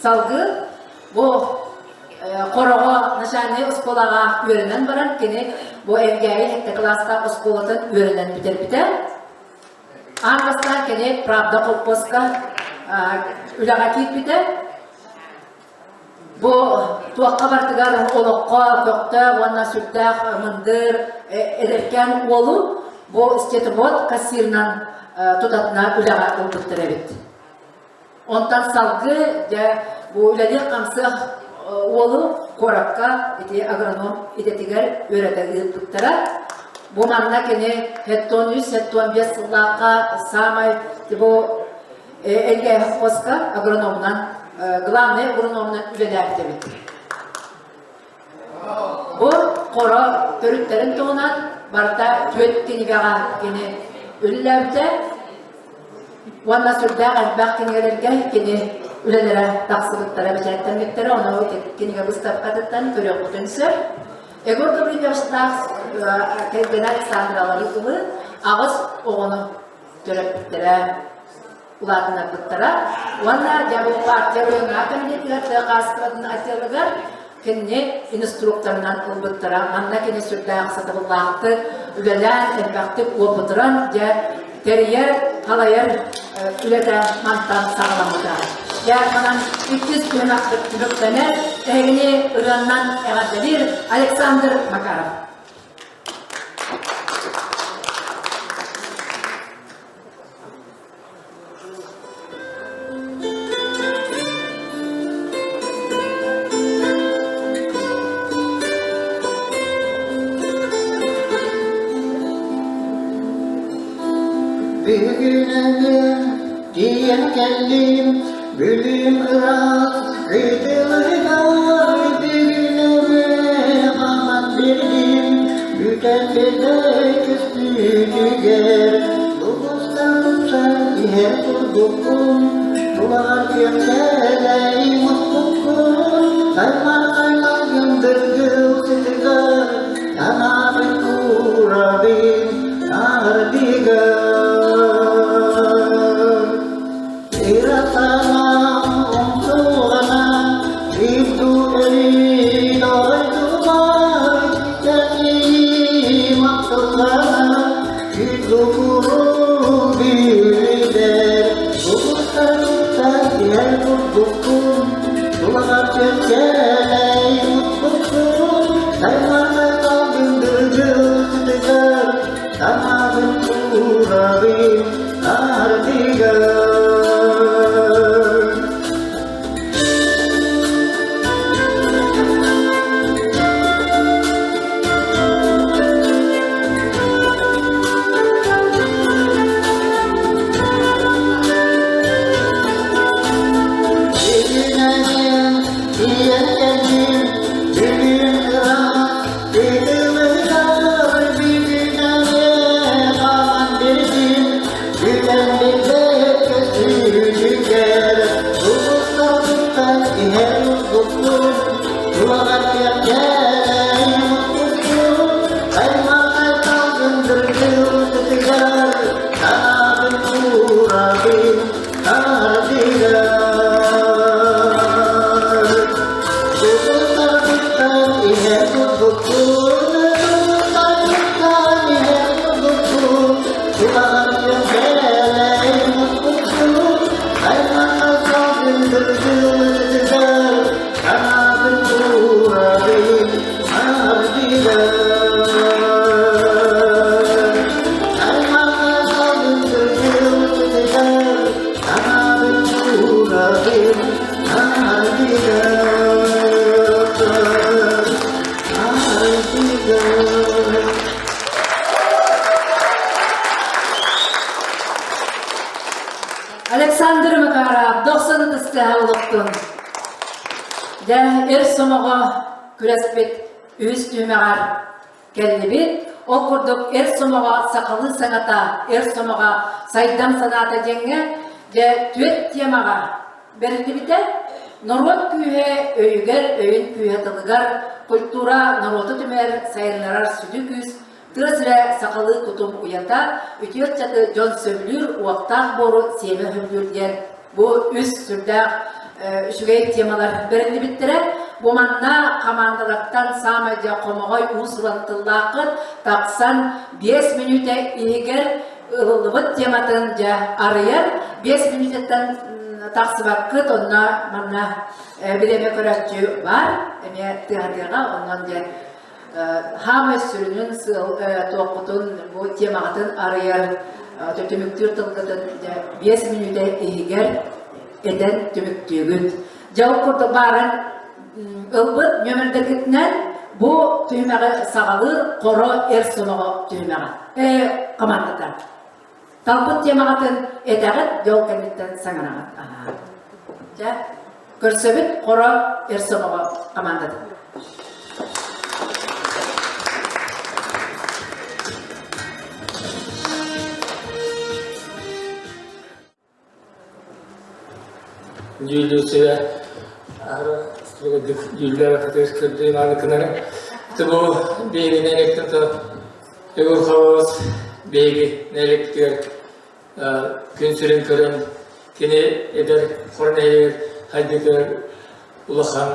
Салгыы бу Хороҕо начальнай оскуолаҕа үөрэнэн баран, кини бу Элгээйи сэттэ кылаастаах оскуолатын үөрэнэн бүтэрбитэ. Аан бастаан кини Правда холкуоска үлэҕэ киирбитэ. Бу туохха барытыгар олоххо көхтөөх уонна сүрдээх мындыр эдэркээн уолу бу стетовод кассирынан тутатына үлэҕэ ылбыттар эбит. Онтон салгыы дьэ бу үлэлиэх-хамсыах уолу куоракка ити агроном идэтигэр үөрэтэ ыыппыттара. Бу манна кини 73-75 сыллаахха саамай бу Элгээһи холкуоска агрономунан, главный агрономунан үлэлээбит эбит. Бу хоро төрүттэрин туһунан барыта түөрт кинигэҕэ кини үлэлээбитэ уонна сүрдээх элбэх кинигэлэргэ кини үлэлэрэ тахсыбыттара, бэчээттэммиттэрэ, ону кинигэ быыстапкатыттан көрүөххүтүн сөп. Егор Гаврильевичтаах кэргэнэ Александралары ылыы аҕыс оҕону төрөппүттэрэ улаатыннарбыттара уонна дьэ бу партия оройуоннааҕы комитетыгар тыа хаһаайыстыбатын отделыгар кинини инструкторынан ылбыттара. Манна кини сүрдээх сатабыллаахтык үлэлээн, элбэхтик уопутуран дьэ тэрийэр, халайар үлэтэ мантан саҕаламмыта. Дьэ манан иккис түһүмэхпит түмүктэнэр. Эһигини ырыаннан эҕэрдэлиир Александр Макаров. Бүгүн тиийэн кэллим, Бүлүүм ыраас кытылыгар бүгүн хааман бэрдим, бүтэн бэтэй көстүүтүгэр лугустан тупсан иһэр курдуккун, тулаҕар күөхтээлэй муспуккун, саймархай салгын дыргыл сытыгар санаабын куурабын ардыгар. Ыра санаам умсулҕана Ирдуу дойдубар кэлиим ахтылҕана Күндү билэр Улуустарыттан иһэр курдуккун Тулаҕар кэлэй муспуккун Саймархай салгын дыргыл сытыгар Санаабын куурабын ардыгар. Александр Макаров, дохсун ытыстыһа олохтун. Дьэ, эр сомоҕо күрэспит үһүс түһүмэҕэр кэллибит. Ол курдук эр сомоҕо сахалыы саҥата, эр сомоҕо сайдам санаата диэҥҥэ дьэ түөрт темаҕа бэриллибитэ. Норуот күүһэ өйүгэр, өйүн күүһэ тылыгар, культура норуоту түмэр, сайыннарар сүдү күүс, тыа сирэ сахалыы кутум уйата, үтүө ыччаты дьон сөбүлүүр, уохтаах буору сиэмэ өһүллүүр диэн Бу үс сүрдээх үчүгэй темалар бэриллибиттэрэ. Бу манна хамаандалартан саамай дьэ хомоҕой уус-уран тыллааххыт тахсан 5 мүнүүтэ иһигэр ылыллыбыт тематын дьэ арыйар. 5 мүнүүтэттэн тахсыбаккыт, онно манна бириэмэ көрөөччү бар, эмиэ тыаһатыаҕа, онон дьэ Хаамай сүрүнүн сыал туоххутун бу темаҕытын арыйар түмүктүүр тылгытын 5 мүнүүтэ иһигэр этэн түмүктүүгүт. Дьэ ол курдук бааран ылбыт нүөмэрдэргитинэн бу түһүмэҕи саҕалыыр Хоро эр сомоҕо түһүмэҕэ командата. Талбыт темаҕытын этэҕит, дьол кэнниттэн саҥараҕыт. Дьэ, көрсөбүт Хоро эр сомоҕо командатын. Дьүүллүүр сүбэ дьүүллэр хатыыс көрдүү мааныкынары. Бу биһиги нэһилиэктэн Егор Хабыс биһиги нэһилиэкпитигэр күн сирин көрөн кини эдэр хор нэһилиэгэр хайдытыгар улахан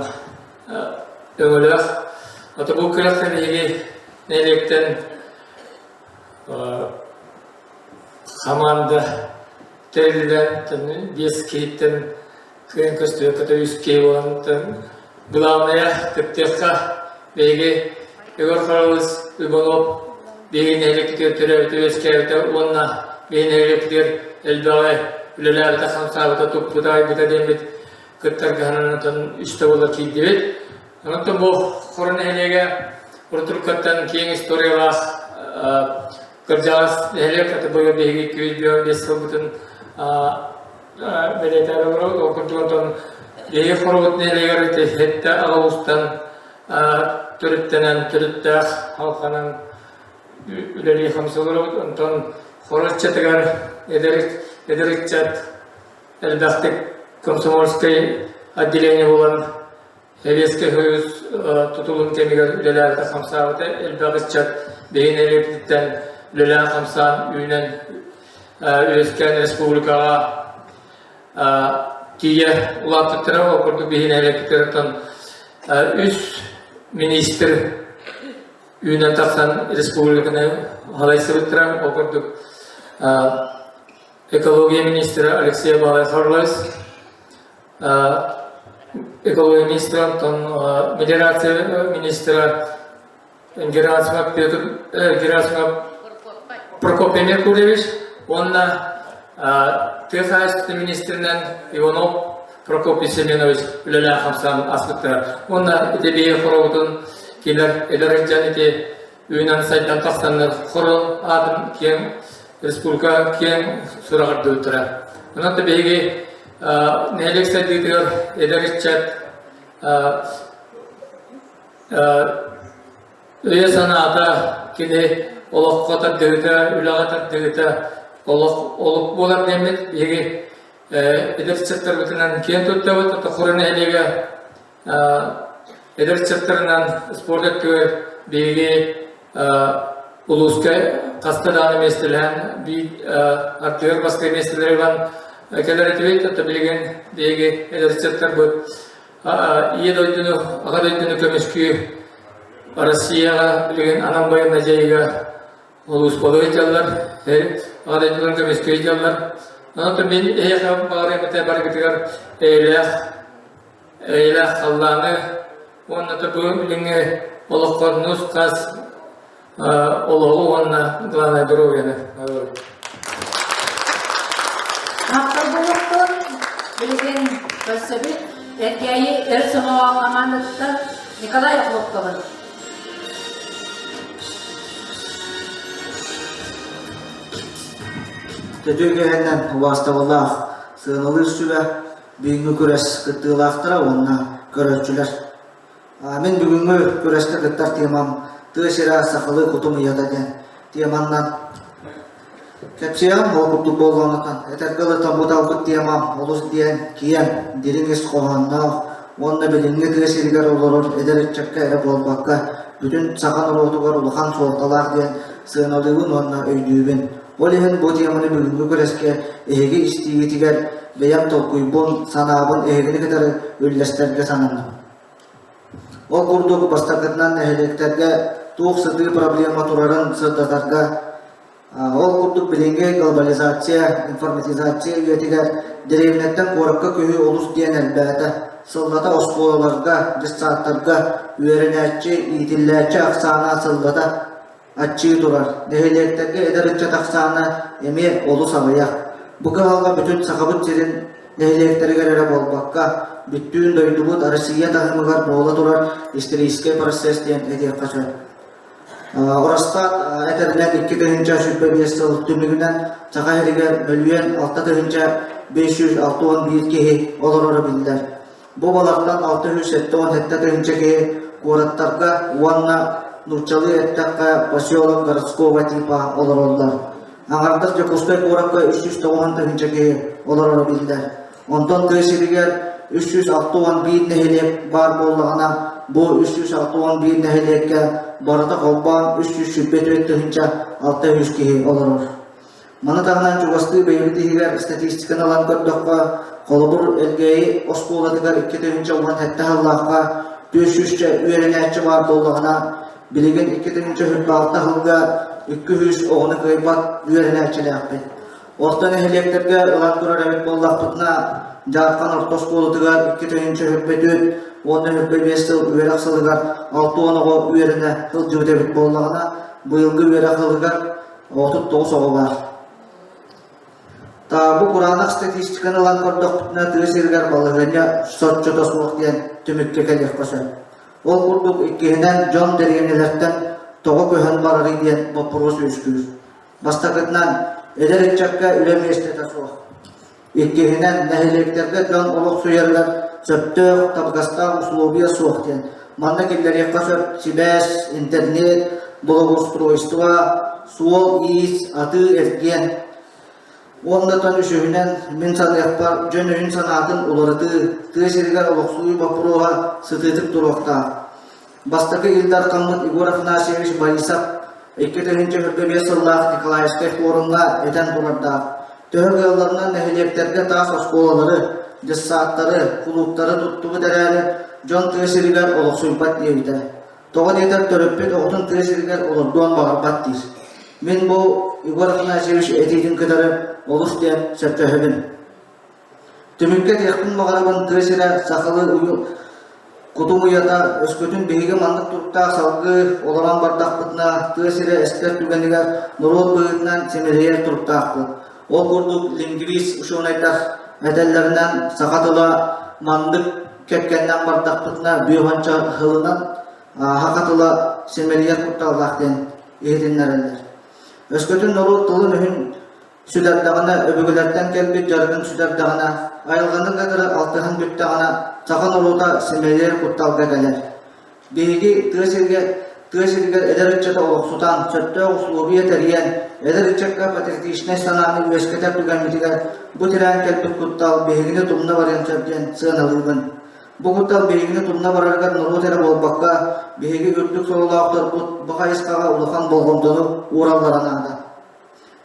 өҥөлөөх. Ото бу күрэххэ биһиги нэһилиэктэн Хамаанда тэриллэн, биэс киһиттэн кыайан көстүбэккэ үс киһи буолан, главное кыттыахха биһиги Егор Фролович Иванов биһиги нэһилиэкпитигэр төрөөбүтэ үөскээбитэ уонна биһиги нэһилиэкпитигэр элбэҕи үлэлээбитэ, хамсаабыта, туппута, айбыта диэммит кыттарга сананан үстэ буола киирдибит. Онон бу Хоро нэһилиэгэ урутуркаттан киэҥ историялаах. Кырдьаҕас нэһилиэк аты быйыл биһиги 205 сылбытын бэлиэтээн олорор. Ол курдук онтон биһиги Хоробут нэһилиэгэр ити сэттэ аҕа уустан төрүттэнэн, төрүттээх халханан үлэлии хамсыы олоробут. Онтон Хоро ыччатыгар эдэр, эдэр ыччат элбэхтик комсомольскай отделение буолан Сэбиэскэй Союз тутулун кэмигэр үлэлээбитэ-хамсаабыта элбэх ыччат биһиги нэһилиэкпититтэн үлэлээн-хамсаан үүнэн үөскээн республикаҕа тиийэ улааппыттара. Ол курдук биһиги нэһилиэкпититтэн үс министр үүнэн тахсан республиканы салайсыбыттара. Ол курдук экология министрэ Алексей Балай-Хорлойс, экология министра, онтон модерация министра Герасимов Петр Герасимов Прокопий Меркурьевич уонна тыа хаһаайыстыбатын министринэн Иванов Прокопий Семенович үлэлээн хамсаан аспыттара. Уонна ити биһиги хоробутун кинилэр эдэр ыччат ити үүнэн сайдан тахсаннар хоро аатын киэҥ республика киэҥ сураҕырдыбыттара. Онон да биһиги нэһилиэк сайдыытыгар эдэр ыччат өйө-санаата кини олоххо тардыһыыта, үлэҕэ тардыһыыта олох олук буолар диэммит биһиги эдэр ыччаттарбытынан киэн туттабыт. Хоро нэһилиэгэ Эдэр ыччаттарынан спорт өттүгэр биһиги улууска хаста даҕаны миэстэлэһэн биир ардыгар бастакы миэстэлэри ылан кэлэр этибит. Оттон билигин биһиги эдэр ыччаттарбыт Ийэ дойдуну, Аҕа дойдуну көмүскүү Россияҕа билигин анал байыаннай дьайыыга улууспалыы дьаллар, Аҕа дойдуларын көмүскүү дьаллар. Онон мин эһиэхэ баҕарыам этэ барыгытыгар эйэлээх эйэлээх халлааны уонна да бу билиҥҥи олоххо нус-хас олоҕу уонна главное доруобуйаны Махтал буолуохтун. Билигин көрсөбүт Эргээйи эр сомоҕо хамаандатыттан Николай Охлопковы. Төтүү кэһэннэн убаастабыллаах сыаналыыр сүбэ Бүгүҥҥү күрэс кыттыылаахтара уонна көрөөччүлэр. Мин бүгүҥҥү күрэскэ кыттар темам «Тыа сирэ сахалыы кутум уйата» диэн теманнан кэпсиэҕим. Ол курдук буоллаҕына, этэргэ дылы талбыт темам олус диэн киэҥ, дириҥ ис хоһоонноох уонна билиҥҥи тыа сиригэр олорор эдэр ыччакка эрэ буолбакка, бүтүн саха норуотугар улахан суолталаах диэн сыаналыыбын уонна өйдүүбүн. Ол иһин бу теманы бүгүҥҥү күрэскэ эһиги истиигитигэр бэйэм толкуйбун, санаабын эһигини кытары үллэстэргэ сананным. Ол курдук бастакытынан нэһилиэктэргэ туох сытыы проблема турарын сырдатарга, ол курдук билиҥҥи глобализация, информатизация үйэтигэр дэриэбинэттэн куоракка көһүү олус диэн элбээтэ. Сыллата оскуолаларга, детсадтарга үөрэнээччи, иитиллээччи ахсаана сыллата аччыы турар. Нэһилиэктэргэ эдэр ыччат ахсаана эмиэ олус аҕыйах. Бу кыһалҕа бүтүн Сахабыт сирин нэһилиэктэригэр эрэ буолбакка, бүттүүн дойдубут Россия таһымыгар буола турар историческай процесс диэн этиэххэ сөп. Росстат этэринэн 2025 сыл түмүгүнэн Саха сиригэр мөлүйүөн 6561 киһи олороро биллэр. Бу балартан 677 тыһыынча киһи куораттарга уонна нууччалыы эттэххэ поселок городского типа олороллор. Аҥардас Дьокуускай куоракка 390 тыһыынча киһи олороро биллэр. Онтон тыа сиригэр 361 нэһилиэк баар буоллаҕына, бу 361 нэһилиэккэ барыта холбоон 324 тыһыынча 600 киһи олорор. Маны таһынан чугастыы бэйэбит иһигэр статистиканы ылан көрдөххө, холобур, Элгээйи оскуолатыгар 2017 сыллаахха 400 үөрэнээччи баар буоллаҕына, билигин 2026 сылга 200 оҕону кыайбат үөрэнээччилээхпит. Орто нэһилиэктэргэ ылан турар эбит буоллахпытына, Дьаархан орто оскуолатыгар 2024 уонна 25 сыл үөрэх сылыгар 60 оҕо үөрэнэ сылдьыбыт эбит буоллаҕына, быйылгы үөрэх сылыгар 39 оҕо баар. Бу кураанах статистиканы ылан көрдөхпүтүнэ, тыа сиригэр балаһыанньа соччото суох диэн түмүккэ кэлиэххэ сөп. Ол курдук, иккиһинэн, дьон дэриэбинэлэртэн тоҕо көһөн барарый диэн боппуруос үөскүүр. Бастакытынан, эдэр ыччакка үлэ миэстэтэ суох. Иккиһинэн, нэһилиэктэргэ дьон олохсуйарыгар сөптөөх, табыгастаах усулуобуйа суох диэн. Манна киллэриэххэ сөп сибээс, интернет, благоустройство, суол-иис, атыы-эргиэн. Уонна үсүһүнэн, мин саныахпар, дьон өйүн-санаатын уларытыы, тыа сиригэр олохсуйуу боппуруоһа сытыытык туруохтаах. Бастакы Ил Дархаммыт Егор Афанасьевич Борисов 2025 сыллаах Николаевскай форумҥа этэн турардаах. Төһө кыалларынан нэһилиэктэргэ таас оскуолалары, дьыссааттары, кулууптары туттубут эрээри, дьон тыа сиригэр олохсуйбат диэбитэ. Тоҕо диэтэр төрөппүт оҕотун тыа сиригэр олордуон баҕарбат диир. Мин бу Егор Афанасьевич этиитин кытары олус диэн сөптөһөбүн. Түмүккэ этиэхпин баҕарабын тыа сирэ сахалыы уйу кутум уйата өскөтүн биһиги маннык туруктаах салгыы олорон бардахпытына тыа сирэ эстэр түгэнигэр норуот быһыытынан симэлийэр туруктаахпыт. Ол курдук лингвист учуонайдар этэллэринэн саха тыла маннык кэккэннэн бардахпытына бүөҕүнчэ сылынан саха тыла симэлийэр кутталлаах диэн иһитиннэрэллэр. Өскөтүн норуот тылын-өһүн сүтэрдэҕинэ, өбүгэлэртэн кэлбит дьарыгын сүтэрдэҕинэ, айылҕаны кытары алтыһан бүттэҕинэ, саха норуота симэлийэр кутталга кэлэр. Биһиги тыа сиргэ тыа сиригэр эдэр ыччаты олохсутан, сөптөөх усулуобуйа тэрийэн, эдэр ыччакка патриотичнай санааны үөскэтэр түгэммитигэр бу тирээн кэлбит куттал биһигини тумна барыан сөп диэн сыаналыыбын. Бу куттал биһигини тумна барарыгар норуот эрэ буолбакка, биһиги үрдүк сололоохторбут бу хайысхаҕа улахан болҕомтону уураллара наада.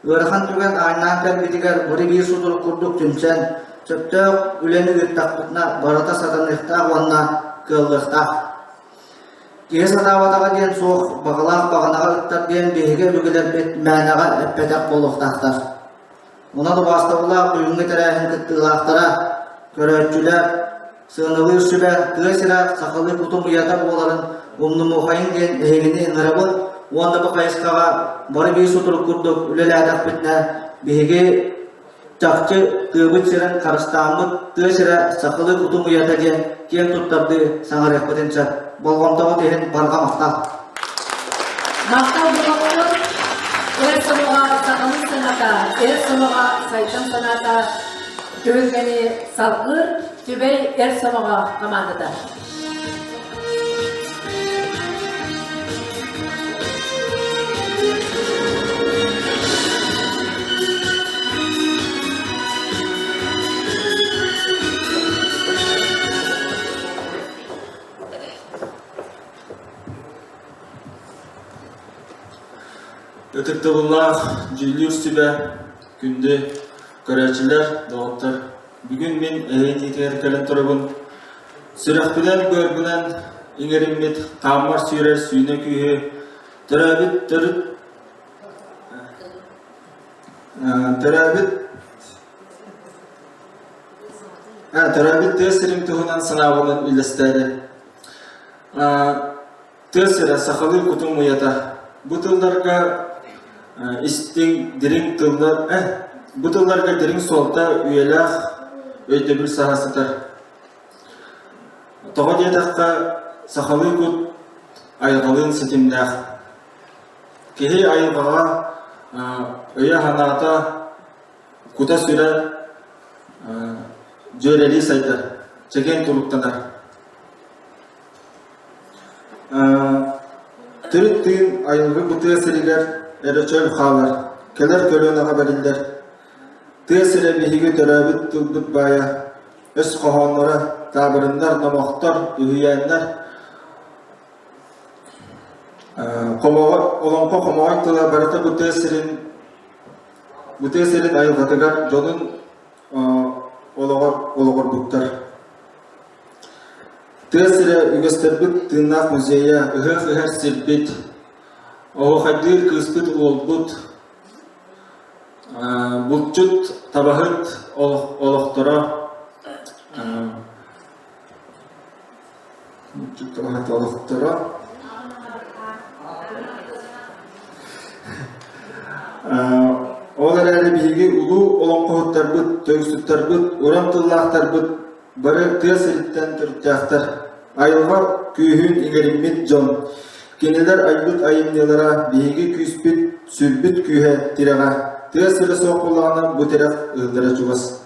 Ыарахан түгэн ааннаан кэлбитигэр бары биир сутурук курдук түмсэн, сөптөөх үлэни ыыттахпытына барыта сатаныахтаах уонна кыаллыахтаах. Киһи сатаабатаҕа диэн суох, баҕалаах баҕанаҕа ыттар диэн биһиги өбүгэлэрбит мээнэҕэ эппэтэх буолуохтаахтар. Онон убаастабыллаах бүгүҥҥү тэрээһин кыттыылаахтара, көрөөччүлэр, Сыаналыыр сүбэ тыа сирэ сахалыы кутум уйата буоларын умнумуохайыҥ диэн эһигини ыҥырабыт уонна бу хайысхаҕа бары биир сутурук курдук үлэлээтэхпитинэ биһиги чахчы тыабыт сирин харыстааммыт тыа сирэ сахалыы кутум уйата диэн киэн туттардыы саҥарыахпытын сөп. Болҕомтоҕут иһин барҕа махтал. Махтал буолуохтун. Эр сомоҕо сахалыы санаата, эр сомоҕо сайдам санаата түһүлгэни салгыыр Түбэй эр сомоҕо хамаандата. Ытыктабыллаах дьүүллүүр сүбэ, күндү көрөөччүлэр, доҕоттор! Бүгүн мин эһиги кэлэн турабын. Сүрэхпинэн-быарбынан иҥэриммит хааммар сүүрэр сүүнэ күүһү төрөөбүт төрүт төрөөбүт төрөөбүт тыа сирин туһунан санаабынан үллэстээри. Тыа сирэ сахалыы кутум уйата. Бу тылларга истиҥ, дириҥ тыллар, бу тылларга дириҥ суолта үйэлээх өйдөбүл саһа сытар. Тоҕо диэтэххэ, сахалыы кут айылҕалыын ситимнээх. Киһи айылҕаҕа өйө-санаата, кута-сүрэ дьүөрэлии сайдар, чэгиэн туруктанар. Төрүт тыын айылгы бу тыа сиригэр эрэ чөл хаалар, кэлэр көлүөнэҕэ бэриллэр. Тыа сирэ биһиги төрөөбүт тылбыт баайа, өс хоһоонноро, таабырыннар, номохтор, үһүйээннэр, хомоҕой, олоҥхо хомоҕой тыла барыта бу тыа сирин бу тыа сирин айылҕатыгар дьонун олоҕор олоҕурбуттар. Тыа сирэ үгэстэрбит тыыннаах музейа, ыһыах ыһар сирбит, оһуохайдыыр кыыспыт уолбут, булчут, табаһыт олохторо, булчут табаһыт олохторо Ол эрээри биһиги улуу олоҥхоһуттарбыт, тойуксуттарбыт, уран тыллаахтарбыт Бары тыа сириттэн төрүттээхтэр, айылҕа күүһүн иҥэриммит дьон. Кинилэр айбыт айымньылара биһиги күүспүт, сүрбүт күүһэ, тирэҕэ. Тыа сирэ суох буоллаҕына, бу тирэх ыһыллара чугас.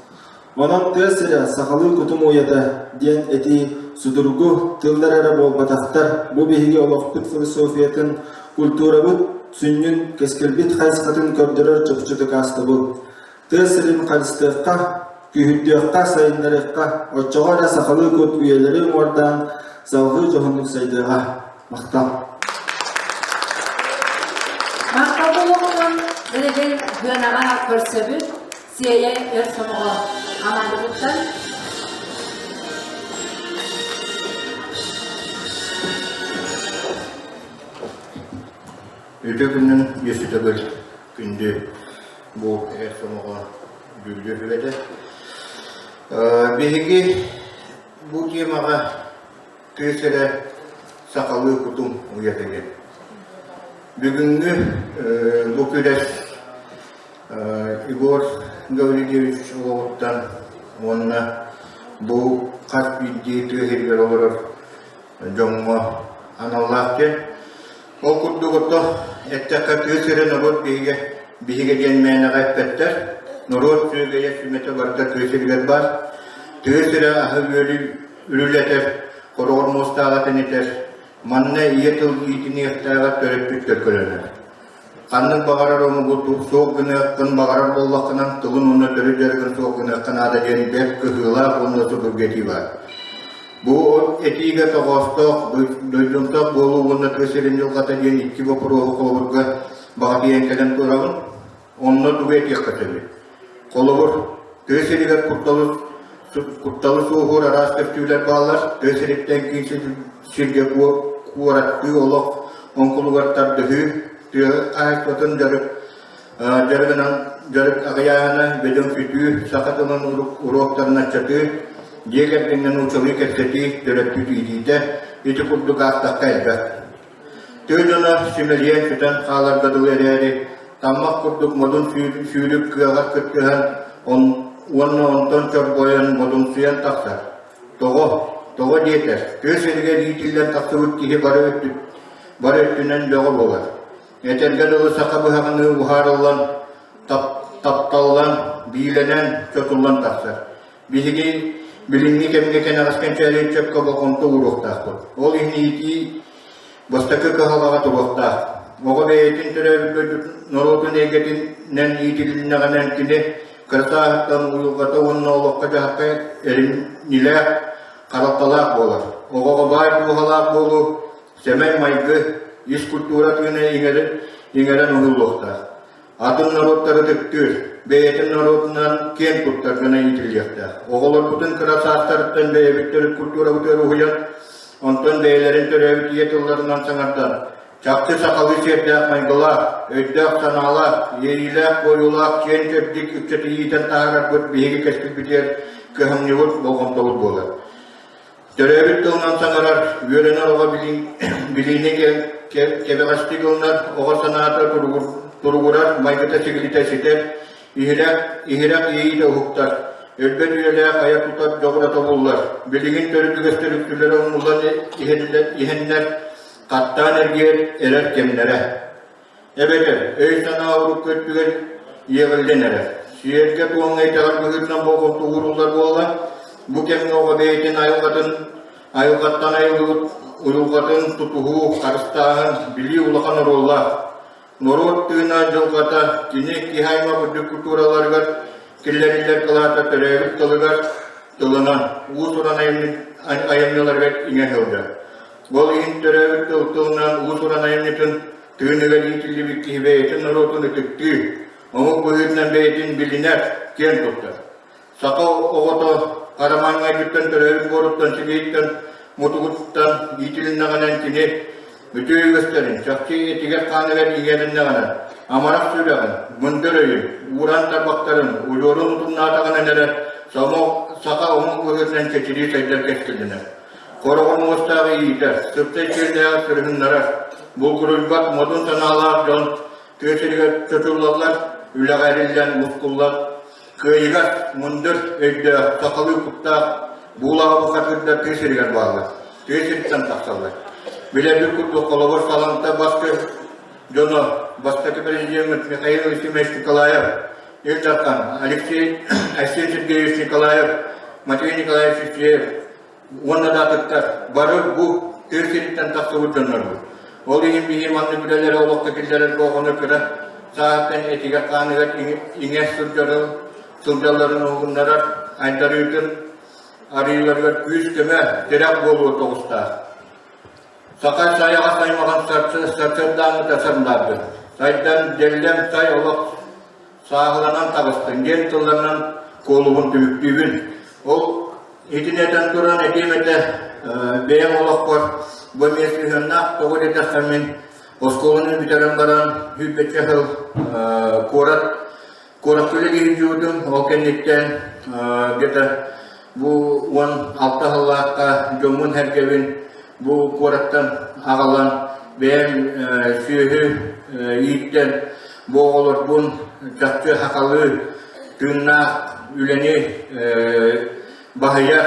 Онон тыа сирэ сахалыы кутум уйата диэн этии судургу тыллар эрэ буолбатахтар. Бу биһиги олохпут философиятын, культурабыт сүнньүн, кэскилбит хайысхатын көрдөрөр чопчу дакаастабыл. Тыа сирин харыстыахха, күүһүрдүөххэ, сайыннарыахха, оччоҕо эрэ сахалыы кут үйэлэри уҥуордаан салҕыы дьоһуннук сайдыаҕа. Махтал. Махтал буолуоҕуттан билигин Гыанаҕа көрсөбүт Сиэйэ эр сомоҕо хамаандатыттан Үтүө күнүн үөсүтөгөл күндү бу эр сомоҕо дьүүллүүр сүбэтэ. Биһиги бу темаҕа тыа сирэ сахалыы кутум уйата диэн. Бүгүҥҥү бу күрэс Егор Гаврильевич олоҕуттан уонна бу хас биирдии тыа сиригэр олорор дьоҥҥо аналлаах диэн. Ол курдук ото эттэххэ тыа сирэ норуот биһигэ биһигэ диэн мээнэҕэ эппэттэр. Норуот сүөгэйэ сүмэтэ барыта тыа сиригэр баар. Тыа сирэ аһы-үөлү үрүлэтэр, хороҕор муостааҕа тэнитэр. Манна ийэ тыл иитиниэхтээҕэр төрөппүттэр көлөнөр. Ханнык баҕарар омугу суох гыныаххын баҕарар буоллаххына, тылын уонна төрүт дьарыгын суох гыныахха наада диэн бэрт кыһыылаах уонна судургу этии баар. Бу этиигэ тоҕоостоох, дойдумсах буолуу уонна тыа сирин дьылҕата диэн икки боппуруоһу холобурга баҕатыйан кэлэн турабын. Онно тугу этиэххэ сөбүй? Холобур, тыа сиригэр кутталы, кутталы суоһуур араас көстүүлэр бааллар. Тыа сириттэн киин сиргэ куораттыы олох оҥкулугар тардыһыы, тыа хаһаайыстыбатын дьарык дьарыгынан дьарык аҕыйааһына, бөдөҥ сүтүү, саха тылын уруоктарын аччатыы, дьиэ кэргэҥҥэ нууччалыы кэпсэтии, төрөппүт иитиитэ ити курдук аахтахха элбэх. Тыа дьоно симэлийэн сүтэн хааларга дылы эрээри, таммах курдук модун сүүрүк кыаҕар кыттыһан уонна онтон чорбойон модумсуйан тахсар. Тоҕо? Тоҕо диэтэр, тыа сиригэр иитиллэн тахсыбыт киһи бары, өттү, бары өттүнэн бөҕө буолар. Этэргэ дылы саха быһаҕыныы уһаарыллан, тапталлан, биилэнэн, чотуллан тахсар. Биһиги билиҥҥи кэмҥэ кэнэҕэс кэнчээри ыччакка болҕомто ууруохтаахпыт. Ол иһин иитии бастакы кыһалҕаҕа туруохтаах. Оҕо бэйэтин төрөөбүт дойдутун норуотун эйгэтинэн иитилиннэҕинэн кини кыра сааһыттан уйулҕата уонна олоххо-дьаһахха эримньилээх, харалталаах буолар. Оҕоҕо баай дууһалаах буолуу, сэмэй майгы, ис культура тыына иҥэрэн уһуллуохтаах. Атын норуоттары ытыктыыр, бэйэтин норуотунан киэн туттар гына иитиллиэхтээх. Оҕолорбутун кыра саастарыттан бэйэбит төрүт культурабытыгар уһуйан, онтон бэйэлэрин төрөөбүт ийэ тылларынан саҥардан, чахчы сахалыы сиэрдээх майгылаах, өйдөөх-санаалаах, иэйиилээх, буойуулаах, киэн чэбдик ыччаты иитэн таһаарарбыт биһиги кэскилбитигэр кыһамньыбыт, болҕомтобут буолар. Төрөөбүт тылынан саҥарар, үөрэнэр оҕо билиини кэбэҕэстик ылынар, оҕо санаата туругурар, майгыта-сигилитэ ситэр, иһирэх, иһирэх иэйиитэ уһуктар, өлбөт үйэлээх айар-тутар дьоҕура тобуллар. Билигин төрүт үгэстэр үксүлэрэ умнуллан иһэннэр, хаттаан эргийэр эрэр кэмнэрэ. Эбэтэр өй-санаа урукку өттүгэр иэҕиллэн эрэр. Сиэргэ-туомҥа итэҕэл быһыытынан болҕомто ууруллар буолла, бу кэмҥэ оҕо бэйэтин айылҕатын, айылҕаттан айыллыбыт уйулҕатын тутуһуу, харыстааһын, билии улахан оруоллаах. Норуот тыына, дьылҕата, кини киһи аймах үрдүк культураларыгар киллэриллэр кылаата төрөөбүт тылыгар, тылынан, уус-уран айымньыларыгар иҥэ сылдьар. Ол иһин төрөөбүт тыл тылынан уус-уран айымньытын тыыныгар иитиллибит киһи бэйэтин норуотун ытыктыыр, омук быһыытынан бэйэтин билинэр, киэн туттар. Саха оҕото хара маҥнайгыттан төрөөбүт буоруттан силиһиттэн мутугуттан иитилиннэҕинэн кини үтүө үгэстэрин чахчы этигэр-хааныгар иҥэриннэҕинэ, амарах сүрэҕин, мындыр өйүн, ууран тарбахтарын, удьуорун утумнаатаҕынан эрэ саха омук быһыытынан чэчирии сайдар кэскиллэнэр. Хороҕор муостааҕы иитэр, сыптай сиэллээҕи сырыһыннарар, булгуруйбат модун санаалаах дьон тыа сиригэр чочуллаллар, үлэҕэ эриллэн мускуллар, кыайыгас, мындыр өйдөөх, сахалыы куттаах буулаҕа бухатыырдар тыа сиригэр бааллар, тыа сириттэн тахсаллар. Билэрбит курдук холобур саламта бас-көс. дьоно бастакы президеммит Михаил Ефимович Николаев, Ил Дархан Алексей Айсен Сергеевич Николаев, Матвей Николаевич Исеев уонна да атыттар бары бу тыа сириттэн тахсыбыт дьоннорбут. Ол иһин биһи маннык үлэлэри олоххо киллэрэргэ оҕону кыра сааһыттан этигэр-хааныгар иҥэ сылдьарын сылдьалларын уһугуннарар айдарыытын арыйыыларыгар күүс-көмө, тирэх буолуо тоҕустаах. Саха сайаҕас аймаҕын сарсыардааҥҥыта сандаарбыт. Сайдан, дьэллэм сай олох сааһыланан таҕыстын диэн тылларынан куолубун түмүктүүбүн. Ол итини этэн туран этиэм этэ бэйэм олохпор бу эмиэ сыһыаннаах тоҕо диэтэххэ мин оскуоланы бүтэрэн баран сүүрбэччэ сыл куорат Куоракка үлэлии сылдьыбытым, ол кэнниттэн где-то бу 16 сыллаахха дьоммун-сэргэбин бу куораттан аҕалан бэйэм сүөһү ииттэн бу оҕолорбун чахчы сахалыы тыыннаах үлэни баһыйар,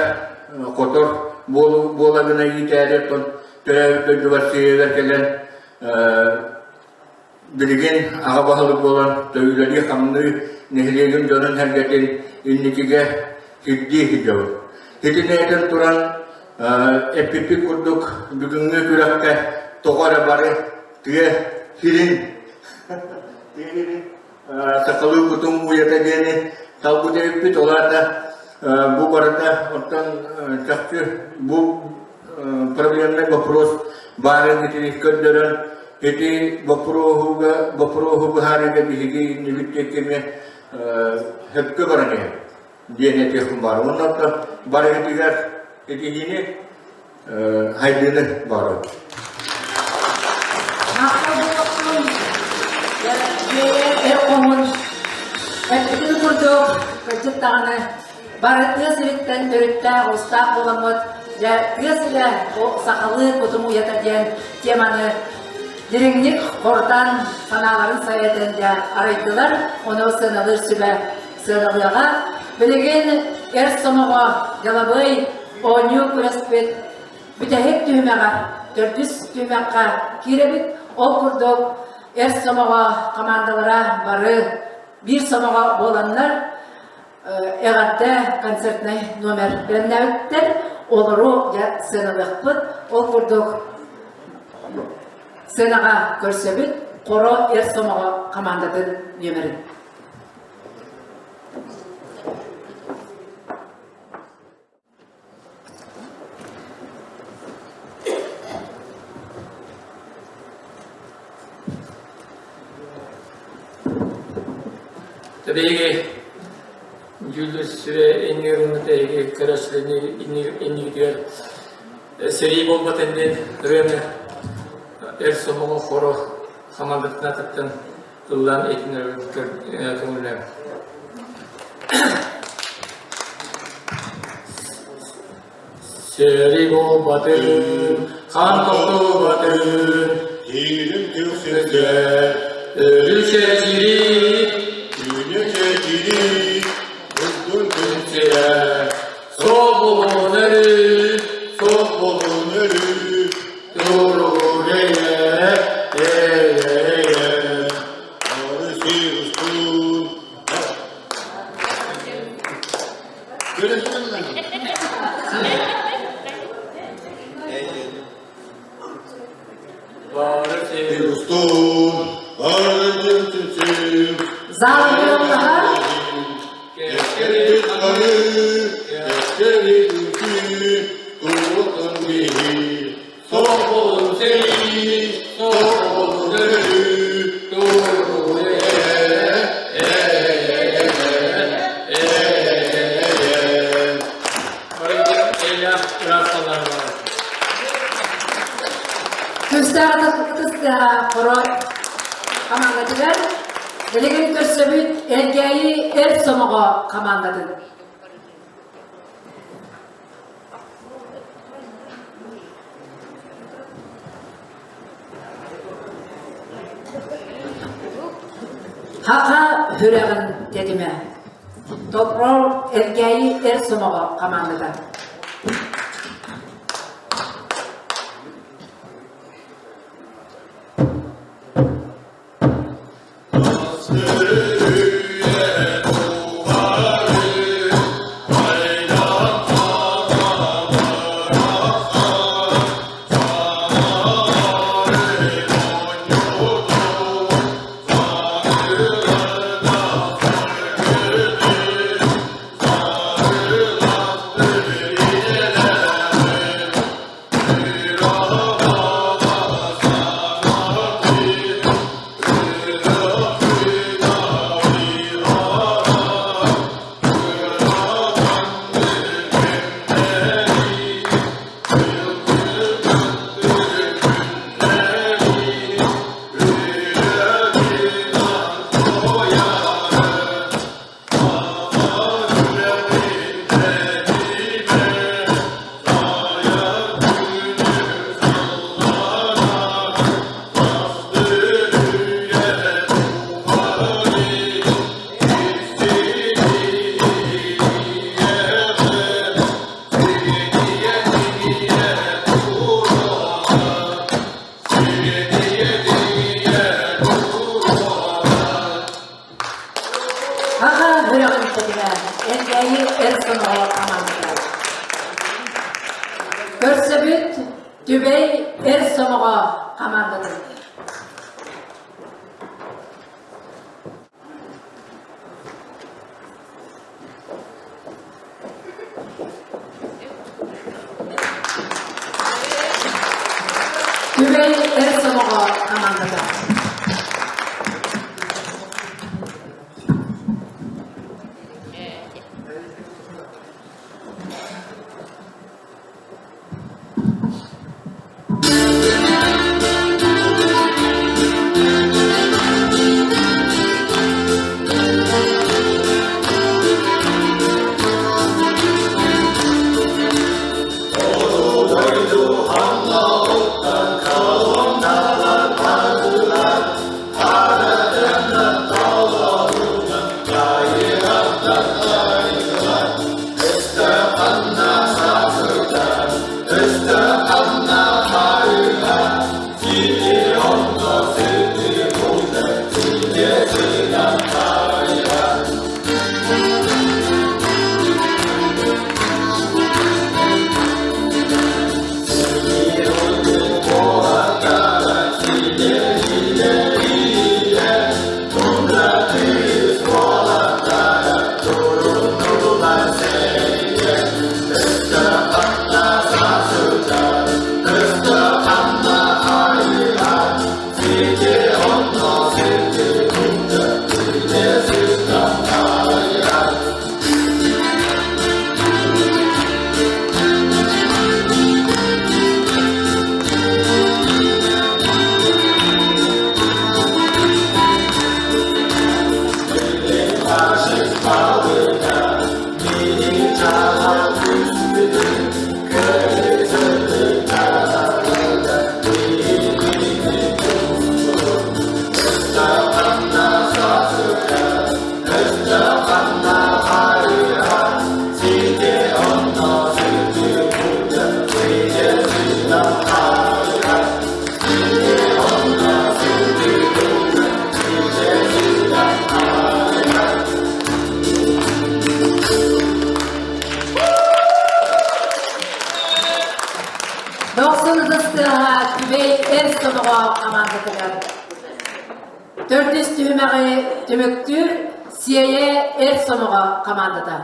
хотор буола гына иитээри оттон төрөөбүт дойдубар сиэйэбэр кэлэн Билигин аҕа баһылык буолан үлэлии-хамныы нэһилиэгим дьонун-сэргэтин инникигэ сирдии сылдьабын. Итини этэн туран эппиппит курдук бүгүҥҥү күрэххэ тоҕо эрэ бары тыа сирин тыа сирин сахалыы кутум уйата диэни талбыт эбиппит. Ол аата бу барыта оттон чахчы бу проблемный вопрос баарын итини көрдөрөн ити боппуруоһуга боппуруоһу быһаарыыга биһиги иннибит диэки эмиэ сөпкө баран иһэр диэн этиэхпин баар. Уонна оттон барыгытыгар итиһиини хайдыыны баарар. Махтал буолуохтун эр хомун эппитин курдук кырдьык даҕаны Бары тыа сириттэн төрүттээх, устаах буоламмыт, дьэ, тыа сирэ сахалыы кутум уйата диэн теманы дириҥник хорутан, санааларын сайытын дьэ арыйдылар, ону сыаналыыр сүбэ сыаналыаҕа. Билигин эр сомоҕо дьалабыай оонньуу күрэспит бүтэһик түһүмэҕэр, төрдүс түһүмэххэ киирэбит. Ол курдук эр сомоҕо хамаандалара бары биир сомоҕо буоланнар эҕэрдэ концертнай номер бэлэмнээбиттэр. Олору дьэ сыаналыахпыт. Ол курдук сценаҕа көрсөбүт Хоро Эр Сомоҕо хамаандатын нүөмэрин. Биһиги дьүүллүүр сүбэ иннигэр уонна эһиги көрөөччүлэр иннигитигэр сэрии буолбатын диэн ырыаны эр сомоҕо хоро хамаандатын аатыттан ыллаан иһитиннэрэрбит көҥүллээбит. Сэрии буолбатын, хаан тохтубатын, Киирим күксүгэ, өлүү чэчири, Түүнү чэчири, Урдун күн сирэ, Суох буолун өрүү, Суох буолун өрүү, Туругун эйэ, эйэ, Ары сир устун, Бары сир устун, ары сир Зааллаһар Кэскэри ары, кэскэри үкүү, туруотун биһи, Суох сэрии, суох өлүү, туругун эйэ, эйэ, эйэ, Күүстээх ытыс тыаһа хоро хамаандатыгар билигин көрсөбүт Элгээйи Эр Сомоҕо хамаандатын. Хаха сүрэҕин тэтимэ. Токрол Элгээйи Эр Сомоҕо хамаандата. Элгээйи эр сомоҕо хамаандата. Көрсөбүт Түбэй эр сомоҕо хамаандатын. Түбэй эр сомоҕо хамаандата. Дохсун ытыстыаһа Түбэй эр сомоҕо хамаандатыгар. Төрдүс түһүмэҕи түмүктүүр Сиэйэ эр сомоҕо хамаандата.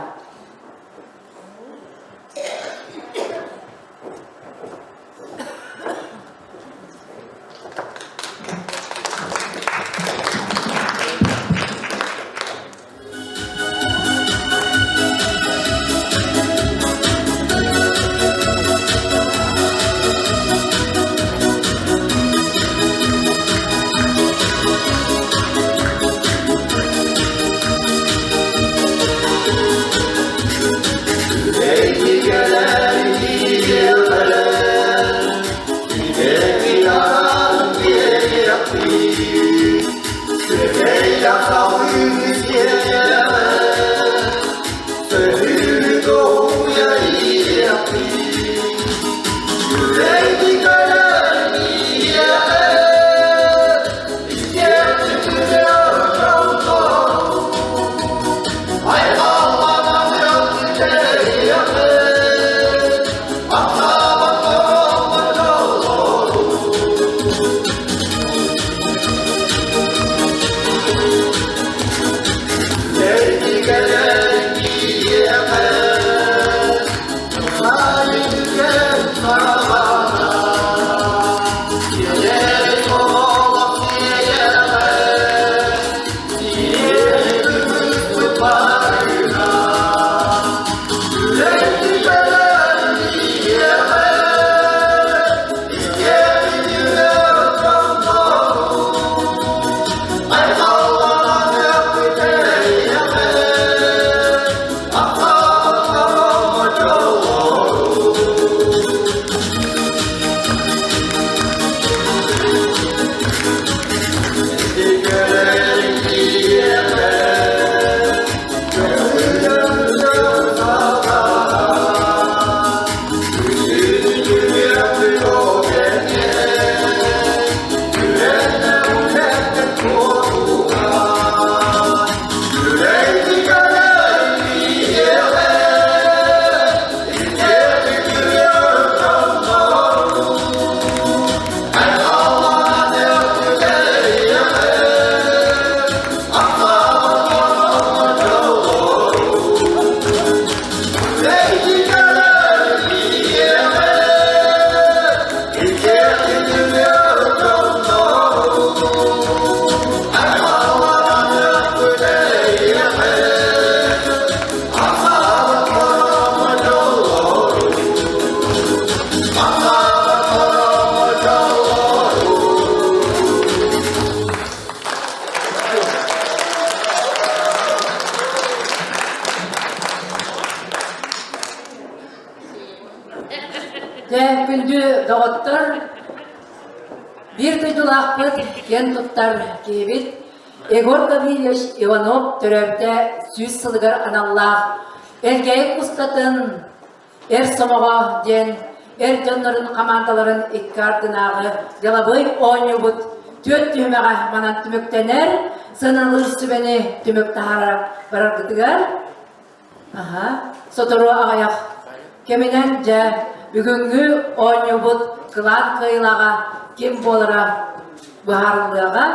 доҕоттор, биир дойдулаахпыт, киэн туттар киһибит Егор Гаврильевич Иванов төрөөбүтэ 100 сылыгар аналлаах Элгээйи кустатын Эр сомоҕо диэн эр дьоннорун хамаандаларын икки ардынааҕы дьалабыай оонньуубут түөрт түһүмэҕэ манан түмүктэнэр. Сыаналыыр сүбэни түмүк таһаарар бараргытыгар аха сотору аҕыйах кэминэн дьэ бүгүҥҥү оонньуубут кылаан кыайыылааҕа ким буолара быһаарыллыаҕа.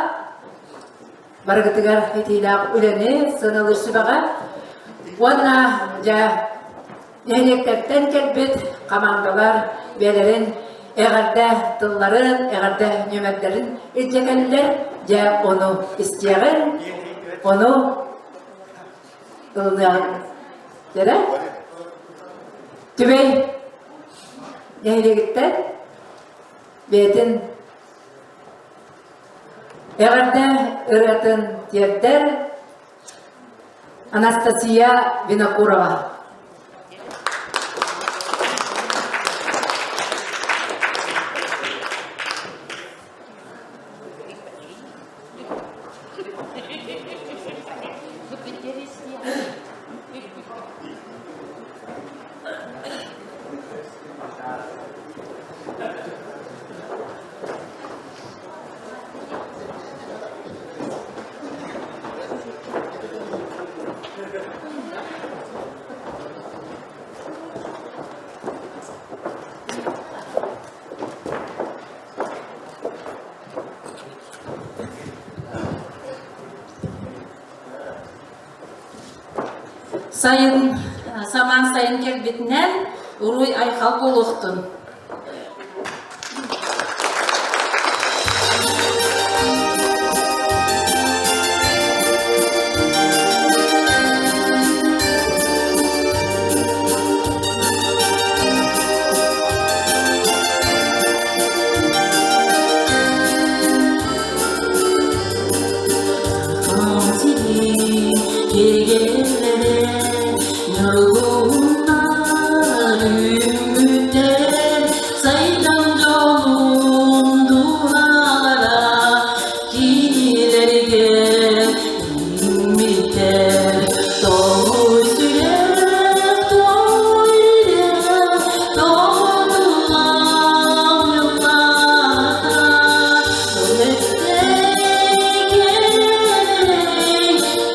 Барыгытыгар итиилээх үлэни сыаналыыр сүбэҕэ уонна дьэ нэһилиэктэртэн кэлбит хамаандалар бэйэлэрин эҕэрдэ тылларын, эҕэрдэ нүөмэрдэрин илдьэ кэллилэр. Дьэ ону истиэҕин, ону ылыныаҕын. Дьэрэ? Түбэй нэһилиэгиттэн бэйэтин эҕэрдэ ырыатын тиэрдэр Анастасия Винокурова. Сайын, самаан сайын кэлбитинэн уруй-айхал буолуохтун. Сайдан дьолун дууһалара кинилэргэ иҥмиттэр. Тоҕуй сүрэх, тоҕуй үрэх, тоҕутуллан ньыллаата.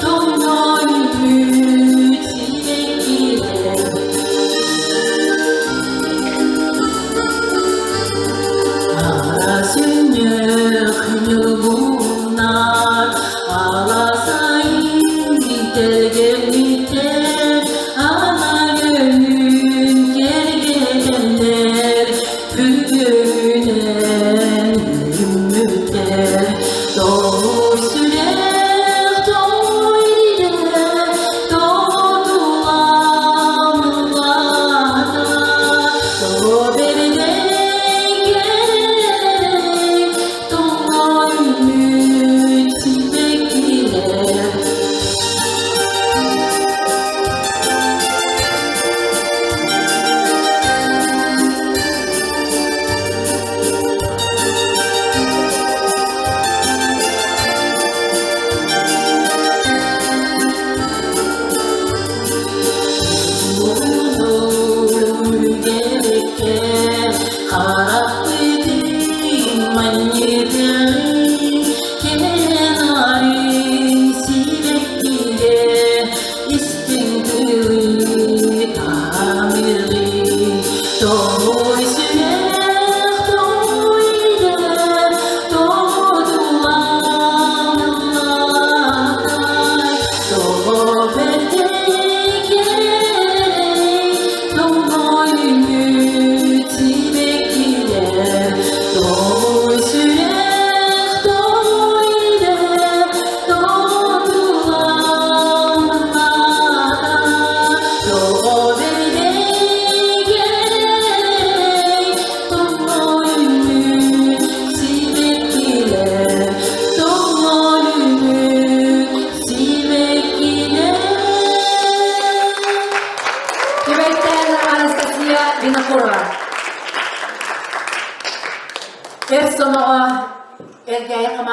Тоҥ тоҥной үүт сибэккилэр. Хара сүнньүөх ньургуннар,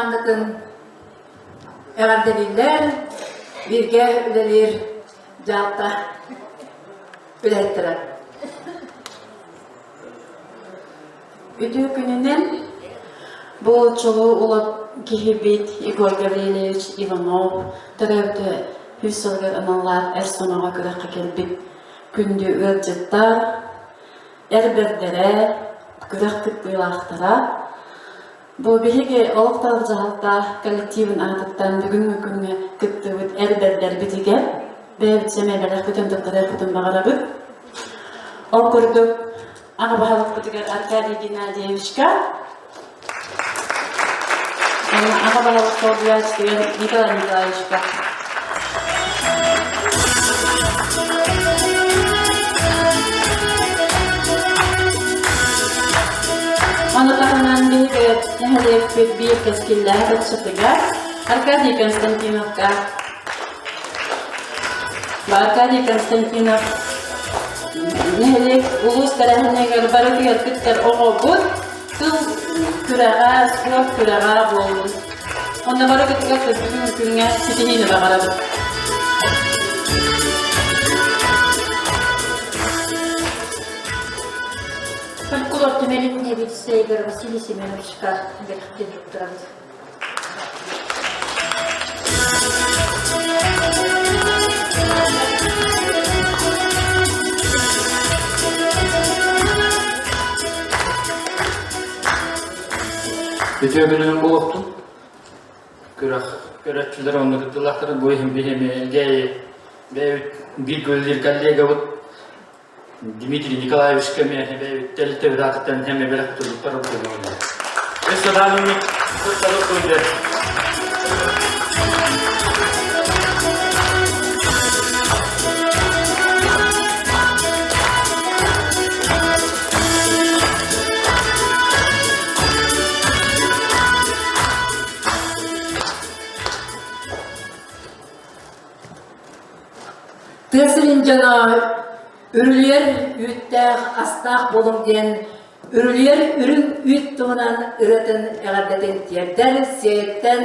хамаандатын эҕэрдэлииллэр, бииргэ үлэлиир дьаалта үлэһиттэрэ. Үтүө күнүнэн бу чулуу улап киһибит Егор Гаврильевич Иванов төрөөбүтэ үс сылыгар аналлаах эр соноҕо күрэххэ кэлбит күндү ыалдьыттар, эр бэрдэрэ, күрэх кыттыылаахтара. Бу биһиги олохтоох дьаһалта коллективын аатыттан бүгүҥҥү күҥҥэ кыттыбыт эр бэрдэрбитигэр бэйэбит сэмэй бэлэхпитин туттарыахпытын баҕарабыт. Ол курдук аҕа баһылыкпытыгар Аркадий Геннадьевичка уонна аҕа баһылык солбуйааччытыгар Николай Николаевичка. Ону таһынан биһиги нэһилиэкпит биир кэскиллээх ыччатыгар Аркадий Константиновка Аркадий Константинов нэһилиэк улуус тэрээһинигэр барытыгар кыттар оҕобут тыл күрэҕэ, спорт күрэҕэ буоллун. Онно бары кыттыгас бүгүн күҥҥэ ситиһиини баҕарабыт. Фольклор түмэлин сэбиэдиссэйигэр Василий Семеновичка бэлэхтиэн туттарабыт. Үтүө күнүнэн буолуохтун. Күрэх көрөөччүлэр онно кыттыылаахтар бу иһин биһиэми Элгээйи бэйэбит биир үлэлиир коллегабыт Дмитрий Николаевичка эмиэ бэйэбит тэрилтэбит аатыттан эмиэ бэлэх тутуллуктар ордугун. Өссө даҕаны кыттабыт сылдьар. Тыа сирин дьоно үрүлүйэр үүттээх астаах буолуҥ диэн үрүлүйэр үрүҥ үүт туһунан ырыатын эҕэрдэтин тиэрдэр сиэйэттэн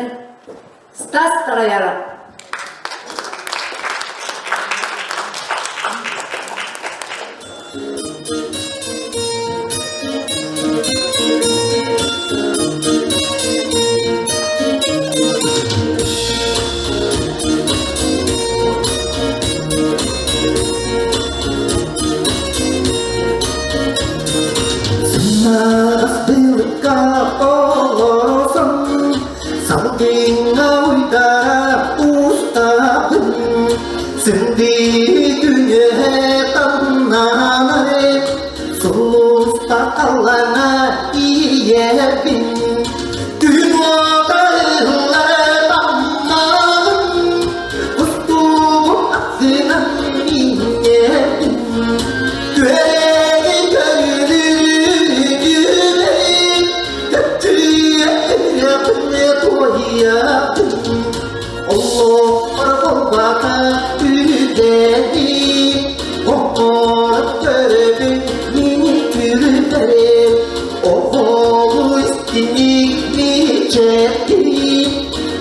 Стас Тараяров. Сымнаҕас былыкка олорсон, салгыҥҥа уйдара устабын. Сындыы күнүһэ тамнаанары, сулуста халлана ийэбин. Күн уота ыһыллары тамнаабын, устугум аттынан иҥэбин. Күрэҕи көрүлүрү көччүйэ туойабын. Олохпор буолбата үгэни, оҥорон көрөбүн мини күлүмэрин, оҕолу истиҥник мичээрдиин,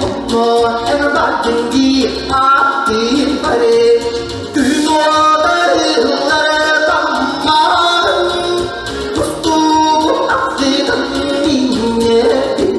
онно эн бардын дии ааттыын барын, күн уота ыһыллара таммаҕын, тустуугун ахсыытын иҥнэбин.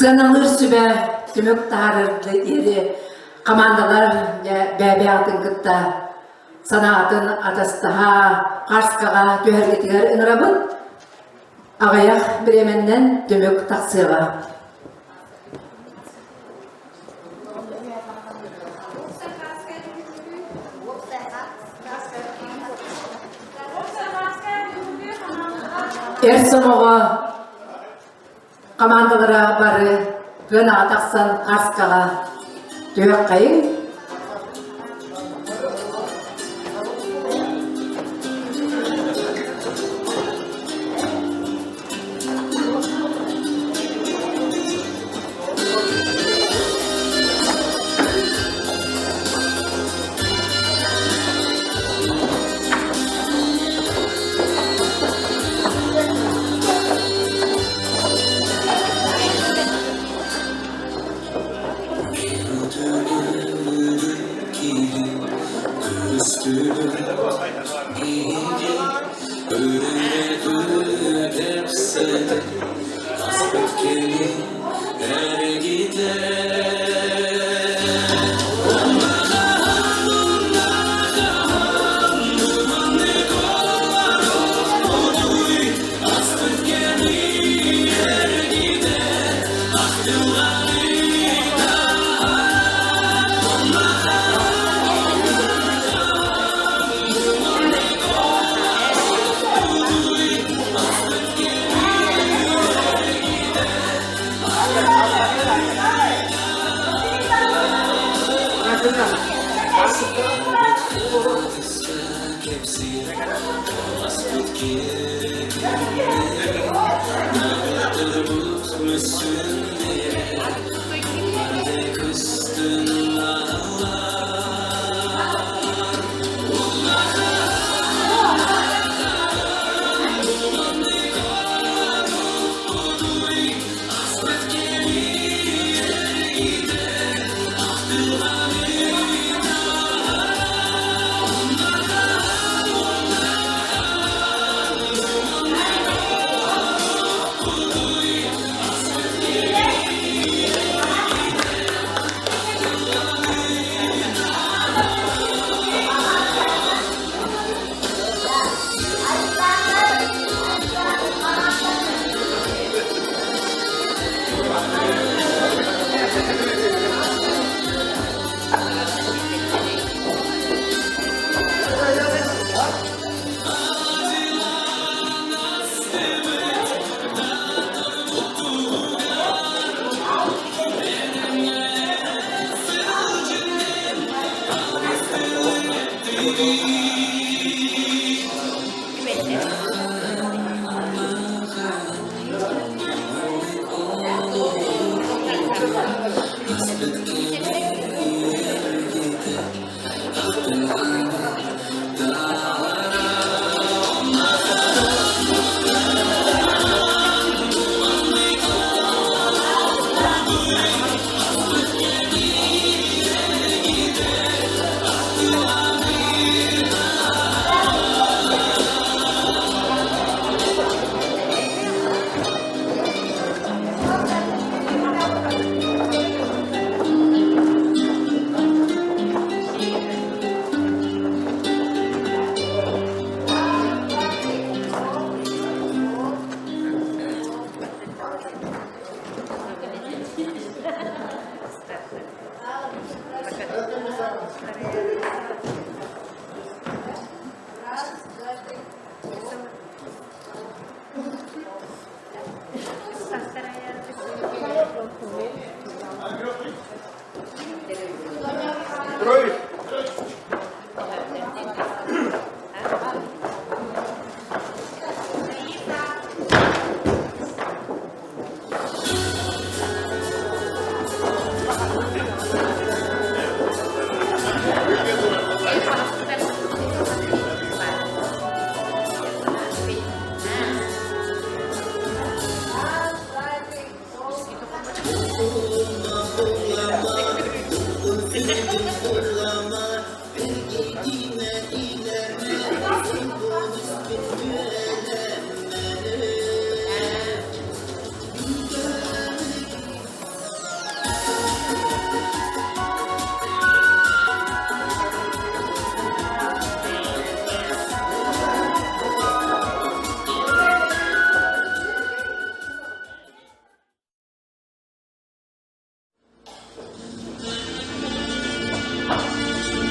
Сыаналыыр сүбэ түмүк таһаарар диэри хамаандалар бэйэ-бэйэҕитин кытта санаатын атастаһа, харскаҕа түһэргитигэр ыҥырабыт. Аҕыйах бириэмэннэн түмүк тахсыаҕа. Эр сомоҕо Хамаандалара бары кыанаҕа тахсан Арскаҕа түһүөххэйиҥ.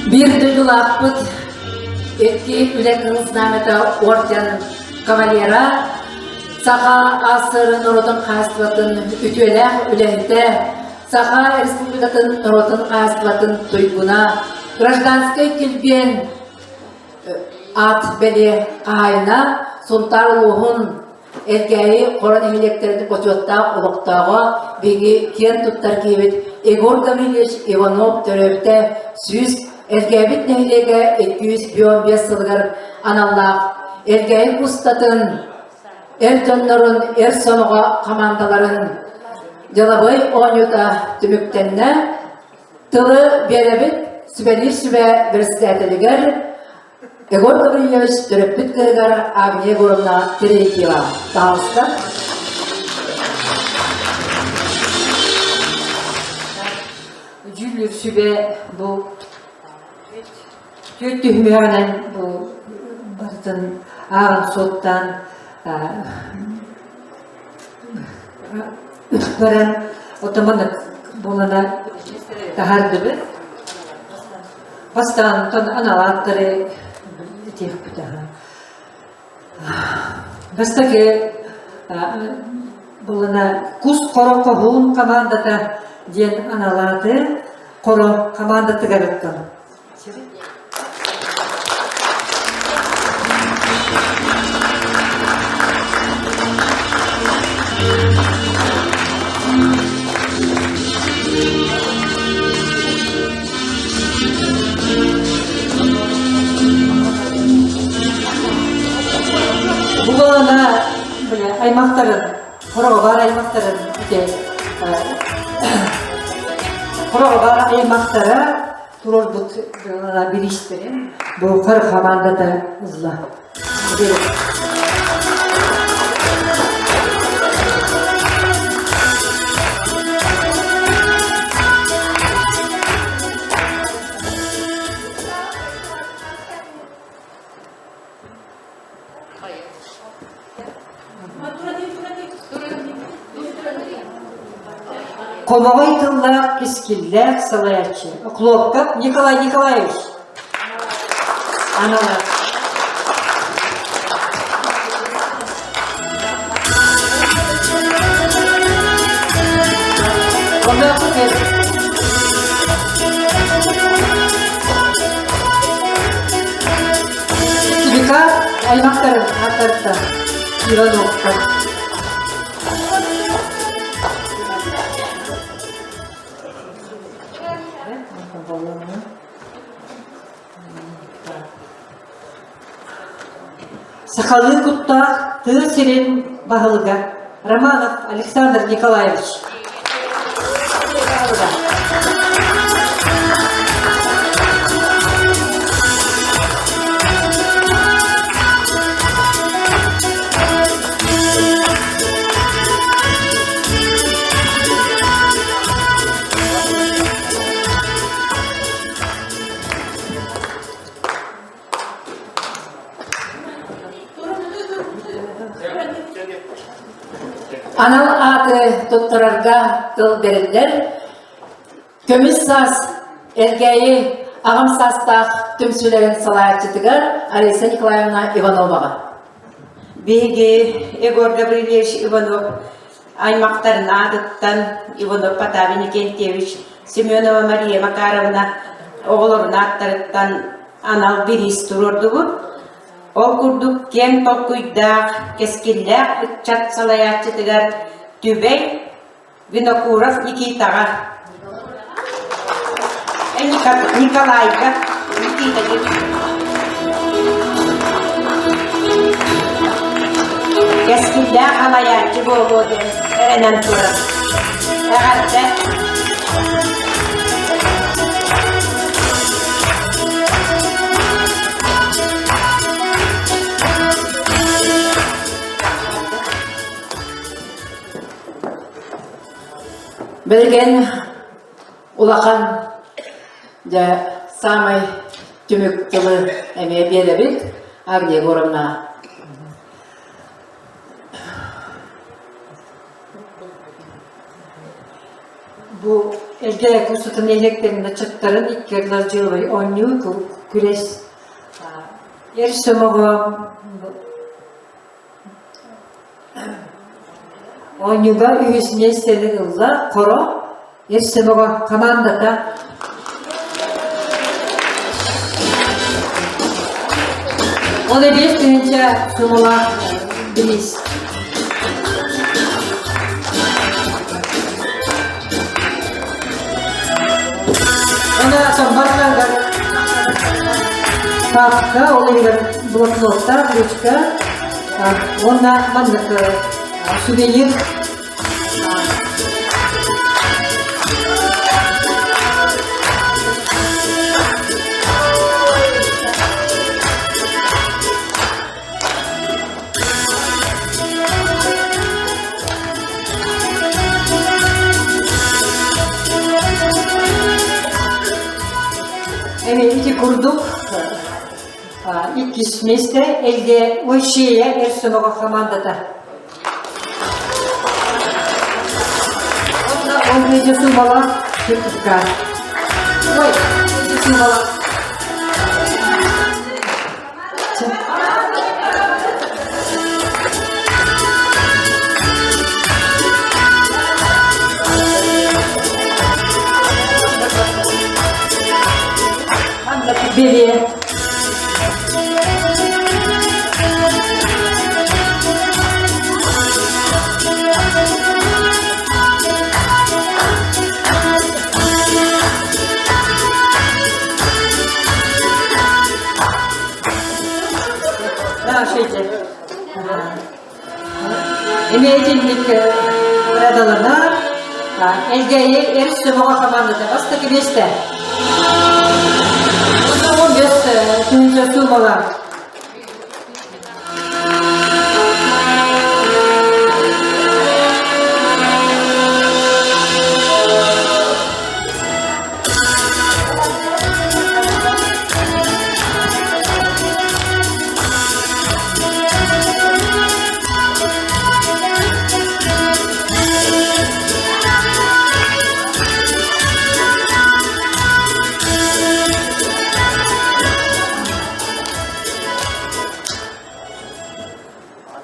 Биир дойдулаахпыт икки үлэ кыһыл знамята орден кавалера, Саха АССР норуотун хаһаайыстыбатын үтүөлээх үлэһитэ, Саха Республикатын норуотун хаһаайыстыбатын туйгуна, гражданскай килбиэн аат бэлиэ хаһаайына, Сунтаар улууһун Элгээйи Хоро нэһилиэктэрин бочуоттаах олохтооҕо, биһиги киэн туттар киһибит Егор Гаврильевич Иванов төрөөбүтэ 100, Элгээбит нэһилиэгэ 255 сылыгар аналлаах Элгээйи кустатын эр дьоннорун эр сомоҕо хамаандаларын дьылабыай оонньуута түмүктэннэ. Тылы биэрэбит сүбэлиир сүбэ председателигэр Егор Гаврильевич төрөппүт кыыһыгар Агния Егоровна Терентьева. Пожалуйста. Дьүүллүүр сүбэ бу түөрт түһүмэҕинэн бу барытын ааҕан суоттаан баран отоманнык буолана таһаардыбыт. Бастаан анал ааттары этиэхпит аһа. Бастакы булана кус хоро хоһуун командата диэн анал ааты хоро командатыгар ыттым. Буолана аймақтарын, хороҕо аймақтарын хороҕо аймақтара турорбут бириистерин бу хор хамаандата ылла. Хомоҕой тыллаах, кэскиллээх салайааччы Охлопков Николай Николаевич. Аналар. Сибика аймақтарын аттарыттан Ивановтар. Сахалыы куттаах тыа сирин баһылыга Романов Александр Николаевич. Анал ааты туттарарга тыл бэриллэр. Көмүс саас Элгээйи аҕам саастаах түмсүүлэрин салайааччытыгар Алиса Николаевна Ивановаҕа. Биһиги Егор Гаврильевич Иванов аймахтарын аатыттан Иванов Потап Иннокентьевич, Семенова Мария Макаровна оҕолорун ааттарыттан анал бириис туруордубут. Ол курдук киэҥ толкуйдаах, кэскиллээх ыччат салайааччытыгар Түбэй Винокуров Никитаҕа Николайга Никита Кэскиллээх халайааччы буолуо диэн эрэнэн турар. Эҕэрдэ! Билигин улахан дьэ саамай түмүк тылы эмиэ биэрэбит Агния Егоровна. Бу Элгээйи курсутун нэһилиэктэрин ыччаттарын икки ардылар дьыалабай оонньуу күрэс Эр сомоҕо оонньууга үһүс миэстэни ылла Хоро Эр сомоҕо хамаандата Ол эбиэс тыһыынча сумалаах бириис. Она барыларыгар папка, ол иһигэр блокноттаах, ручка уонна маннык сувенир Эми ити курдук иккис миэстэ Элге Ойшея эр сомоҕо командата. Он видео сумала сертификат. Ой, сумала. Бэлиэ. Здравствуйте. Эмиэ итинник ырадаланар Элгээйи эр сомоҕо командата бастакы миэстэ. 15 тыһыынча суумалаах.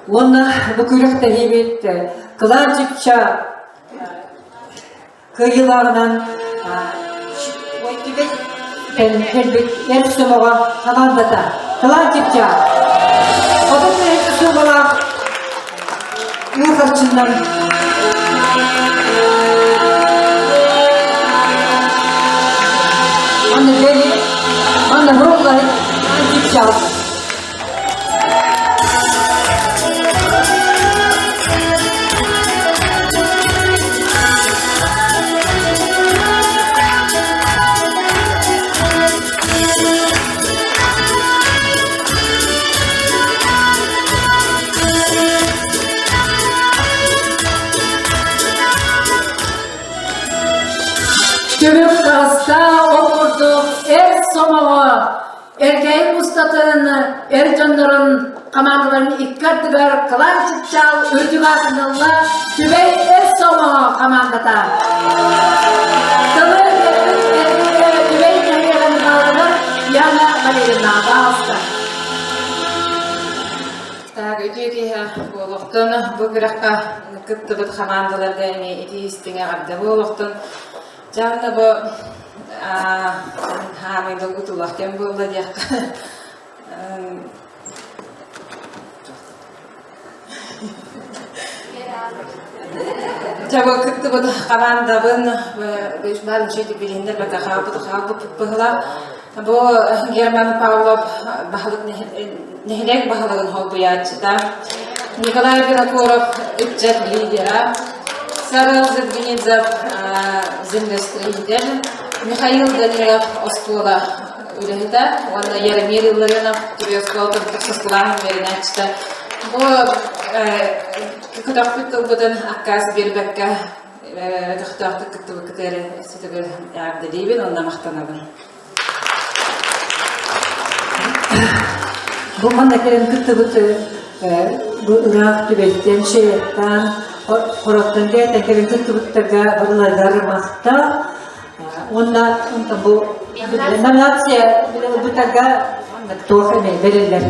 Уонна бу күрэхтэһиибит Кылаан Чыпча кыайыылааҕынан кэлбит эр сомоҕо хамаандата Кылаан Чыпча 30 суумалаах уу харчынан Анна Бели, Анна Хруллай, Чыпча. Түмүк таҕыста ол курдук эр сомоҕо Эркээйи устатын эр дьоннорун хамаандаларын икки ардыгар кылаан чыпчаал үрдүк аатырдылла Түбэй эр сомоҕо хамаандата. Тылы Түбэй нэһилиэгин баалыгар Яна Валерьевна баалыста. Так, үтүө киһи буолуохтун. Бу күрэххэ кыттыбыт хамаандаларга эмиэ итии истиҥ эҕэрдэ буолуохтун. Дьэ онно бу хаамай долгутуулаах кэм буолла диэххэ. Дьэ бу кыттыбыт хамаандабын баар үчүгэй билиһиннэр хаалбыт хаалбыт быһыылаах. Бу Герман Павлов баһылык нэһилиэк баһылыгын холбуйааччыта, Николай Винокуров ыччат лидера, Сарыл Зыргинидзев землестроитель, Михаил Данилов оскуола үлэһитэ уонна Яромир Илларионов түбэй оскуола тохсус кылааһын үөрэнээччитэ. Бу көтөхпүт тылбытын аккаас биэрбэккэ көхтөөхтүк кыттыбыккыт эрэ өссө эҕэрдэлиибин уонна махтанабын. Бу манна кэлэн кыттыбыт бу ыраах түбэлтэн, шеяттан, хороттон кэлэн кыттыбыттарга барыларыгар махтал. Уонна бу номинация ылбытарга туох эмэ бэриллэр.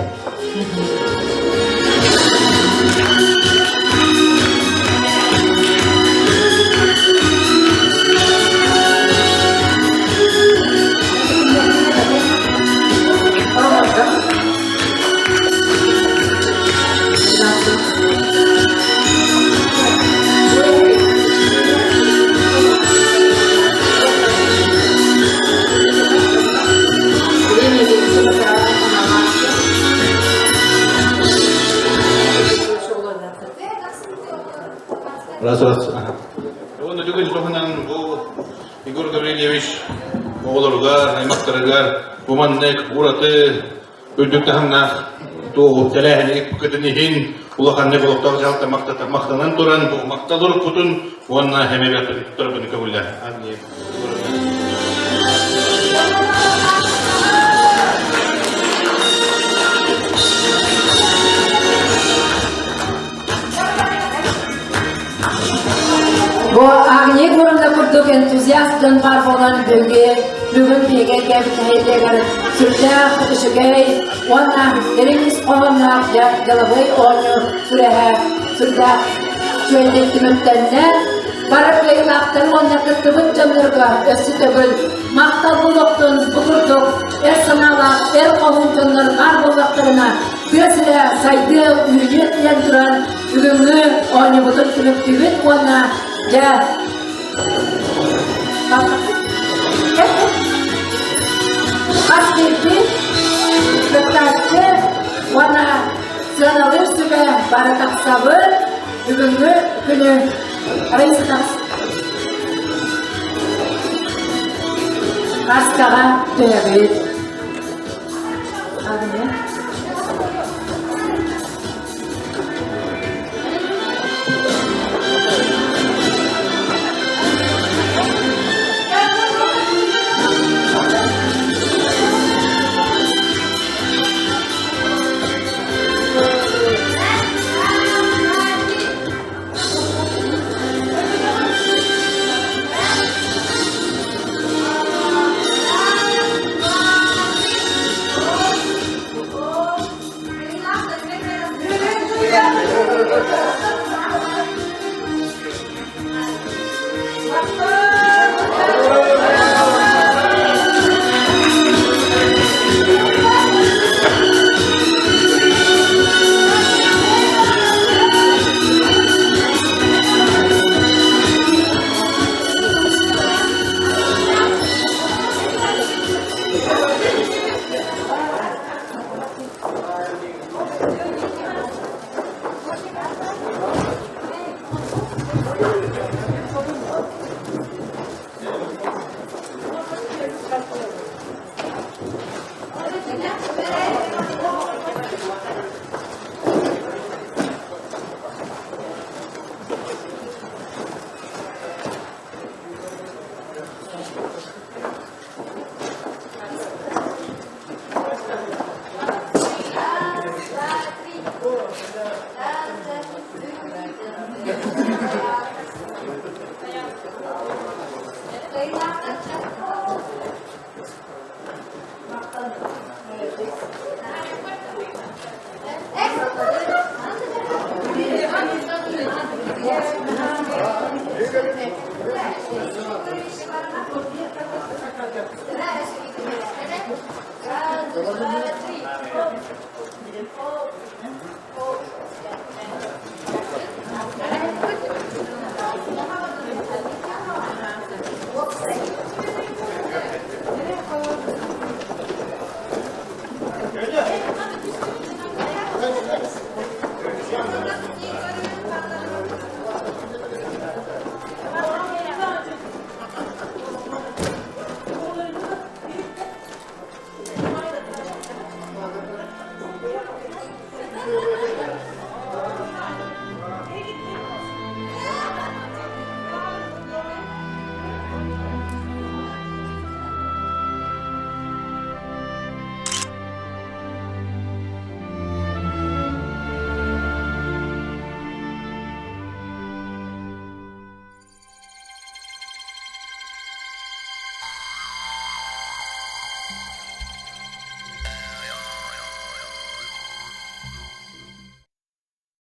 Раз, раз. Уонна бүгүн туһунан бу Егор Гаврильевич оҕолоругар, аймахтарыгар бу маннык ураты үрдүк таһымнаах туоһу тэрээһини ыппыкытын иһин улаханнык олохтоох дьаһалта махтанан туран бу махтал уруккутун уонна эмэбэппин турабыны көҥүллээн. Бу Агния Егоровна курдук энтузиаст дьон баар буолан бүгүн бүгүн биһиги кэбит нэһилиэгэр сүрдээх үчүгэй уонна дириҥ ис хоһоонноох дьалабыай оонньуу күрэһэ сүрдээх үчүгэйдик түмүктэннэ. Бары кыайыылаахтары уонна кыттыбыт дьоннорго өссө төгүл махтал буолуохтун бу курдук эр санаалаах эр хоһуун дьоннор баар буоллахтарына тыа сирэ сайдыа үүнүө диэн туран бүгүҥҥү оонньуубутун түмүктүүбүт уонна дьэ хас биирдии кыттааччы уонна сыаналыыр сүбэ бары тахсабыт бүгүҥҥү күнү Раиса тахс Хаскаҕа түһэбит.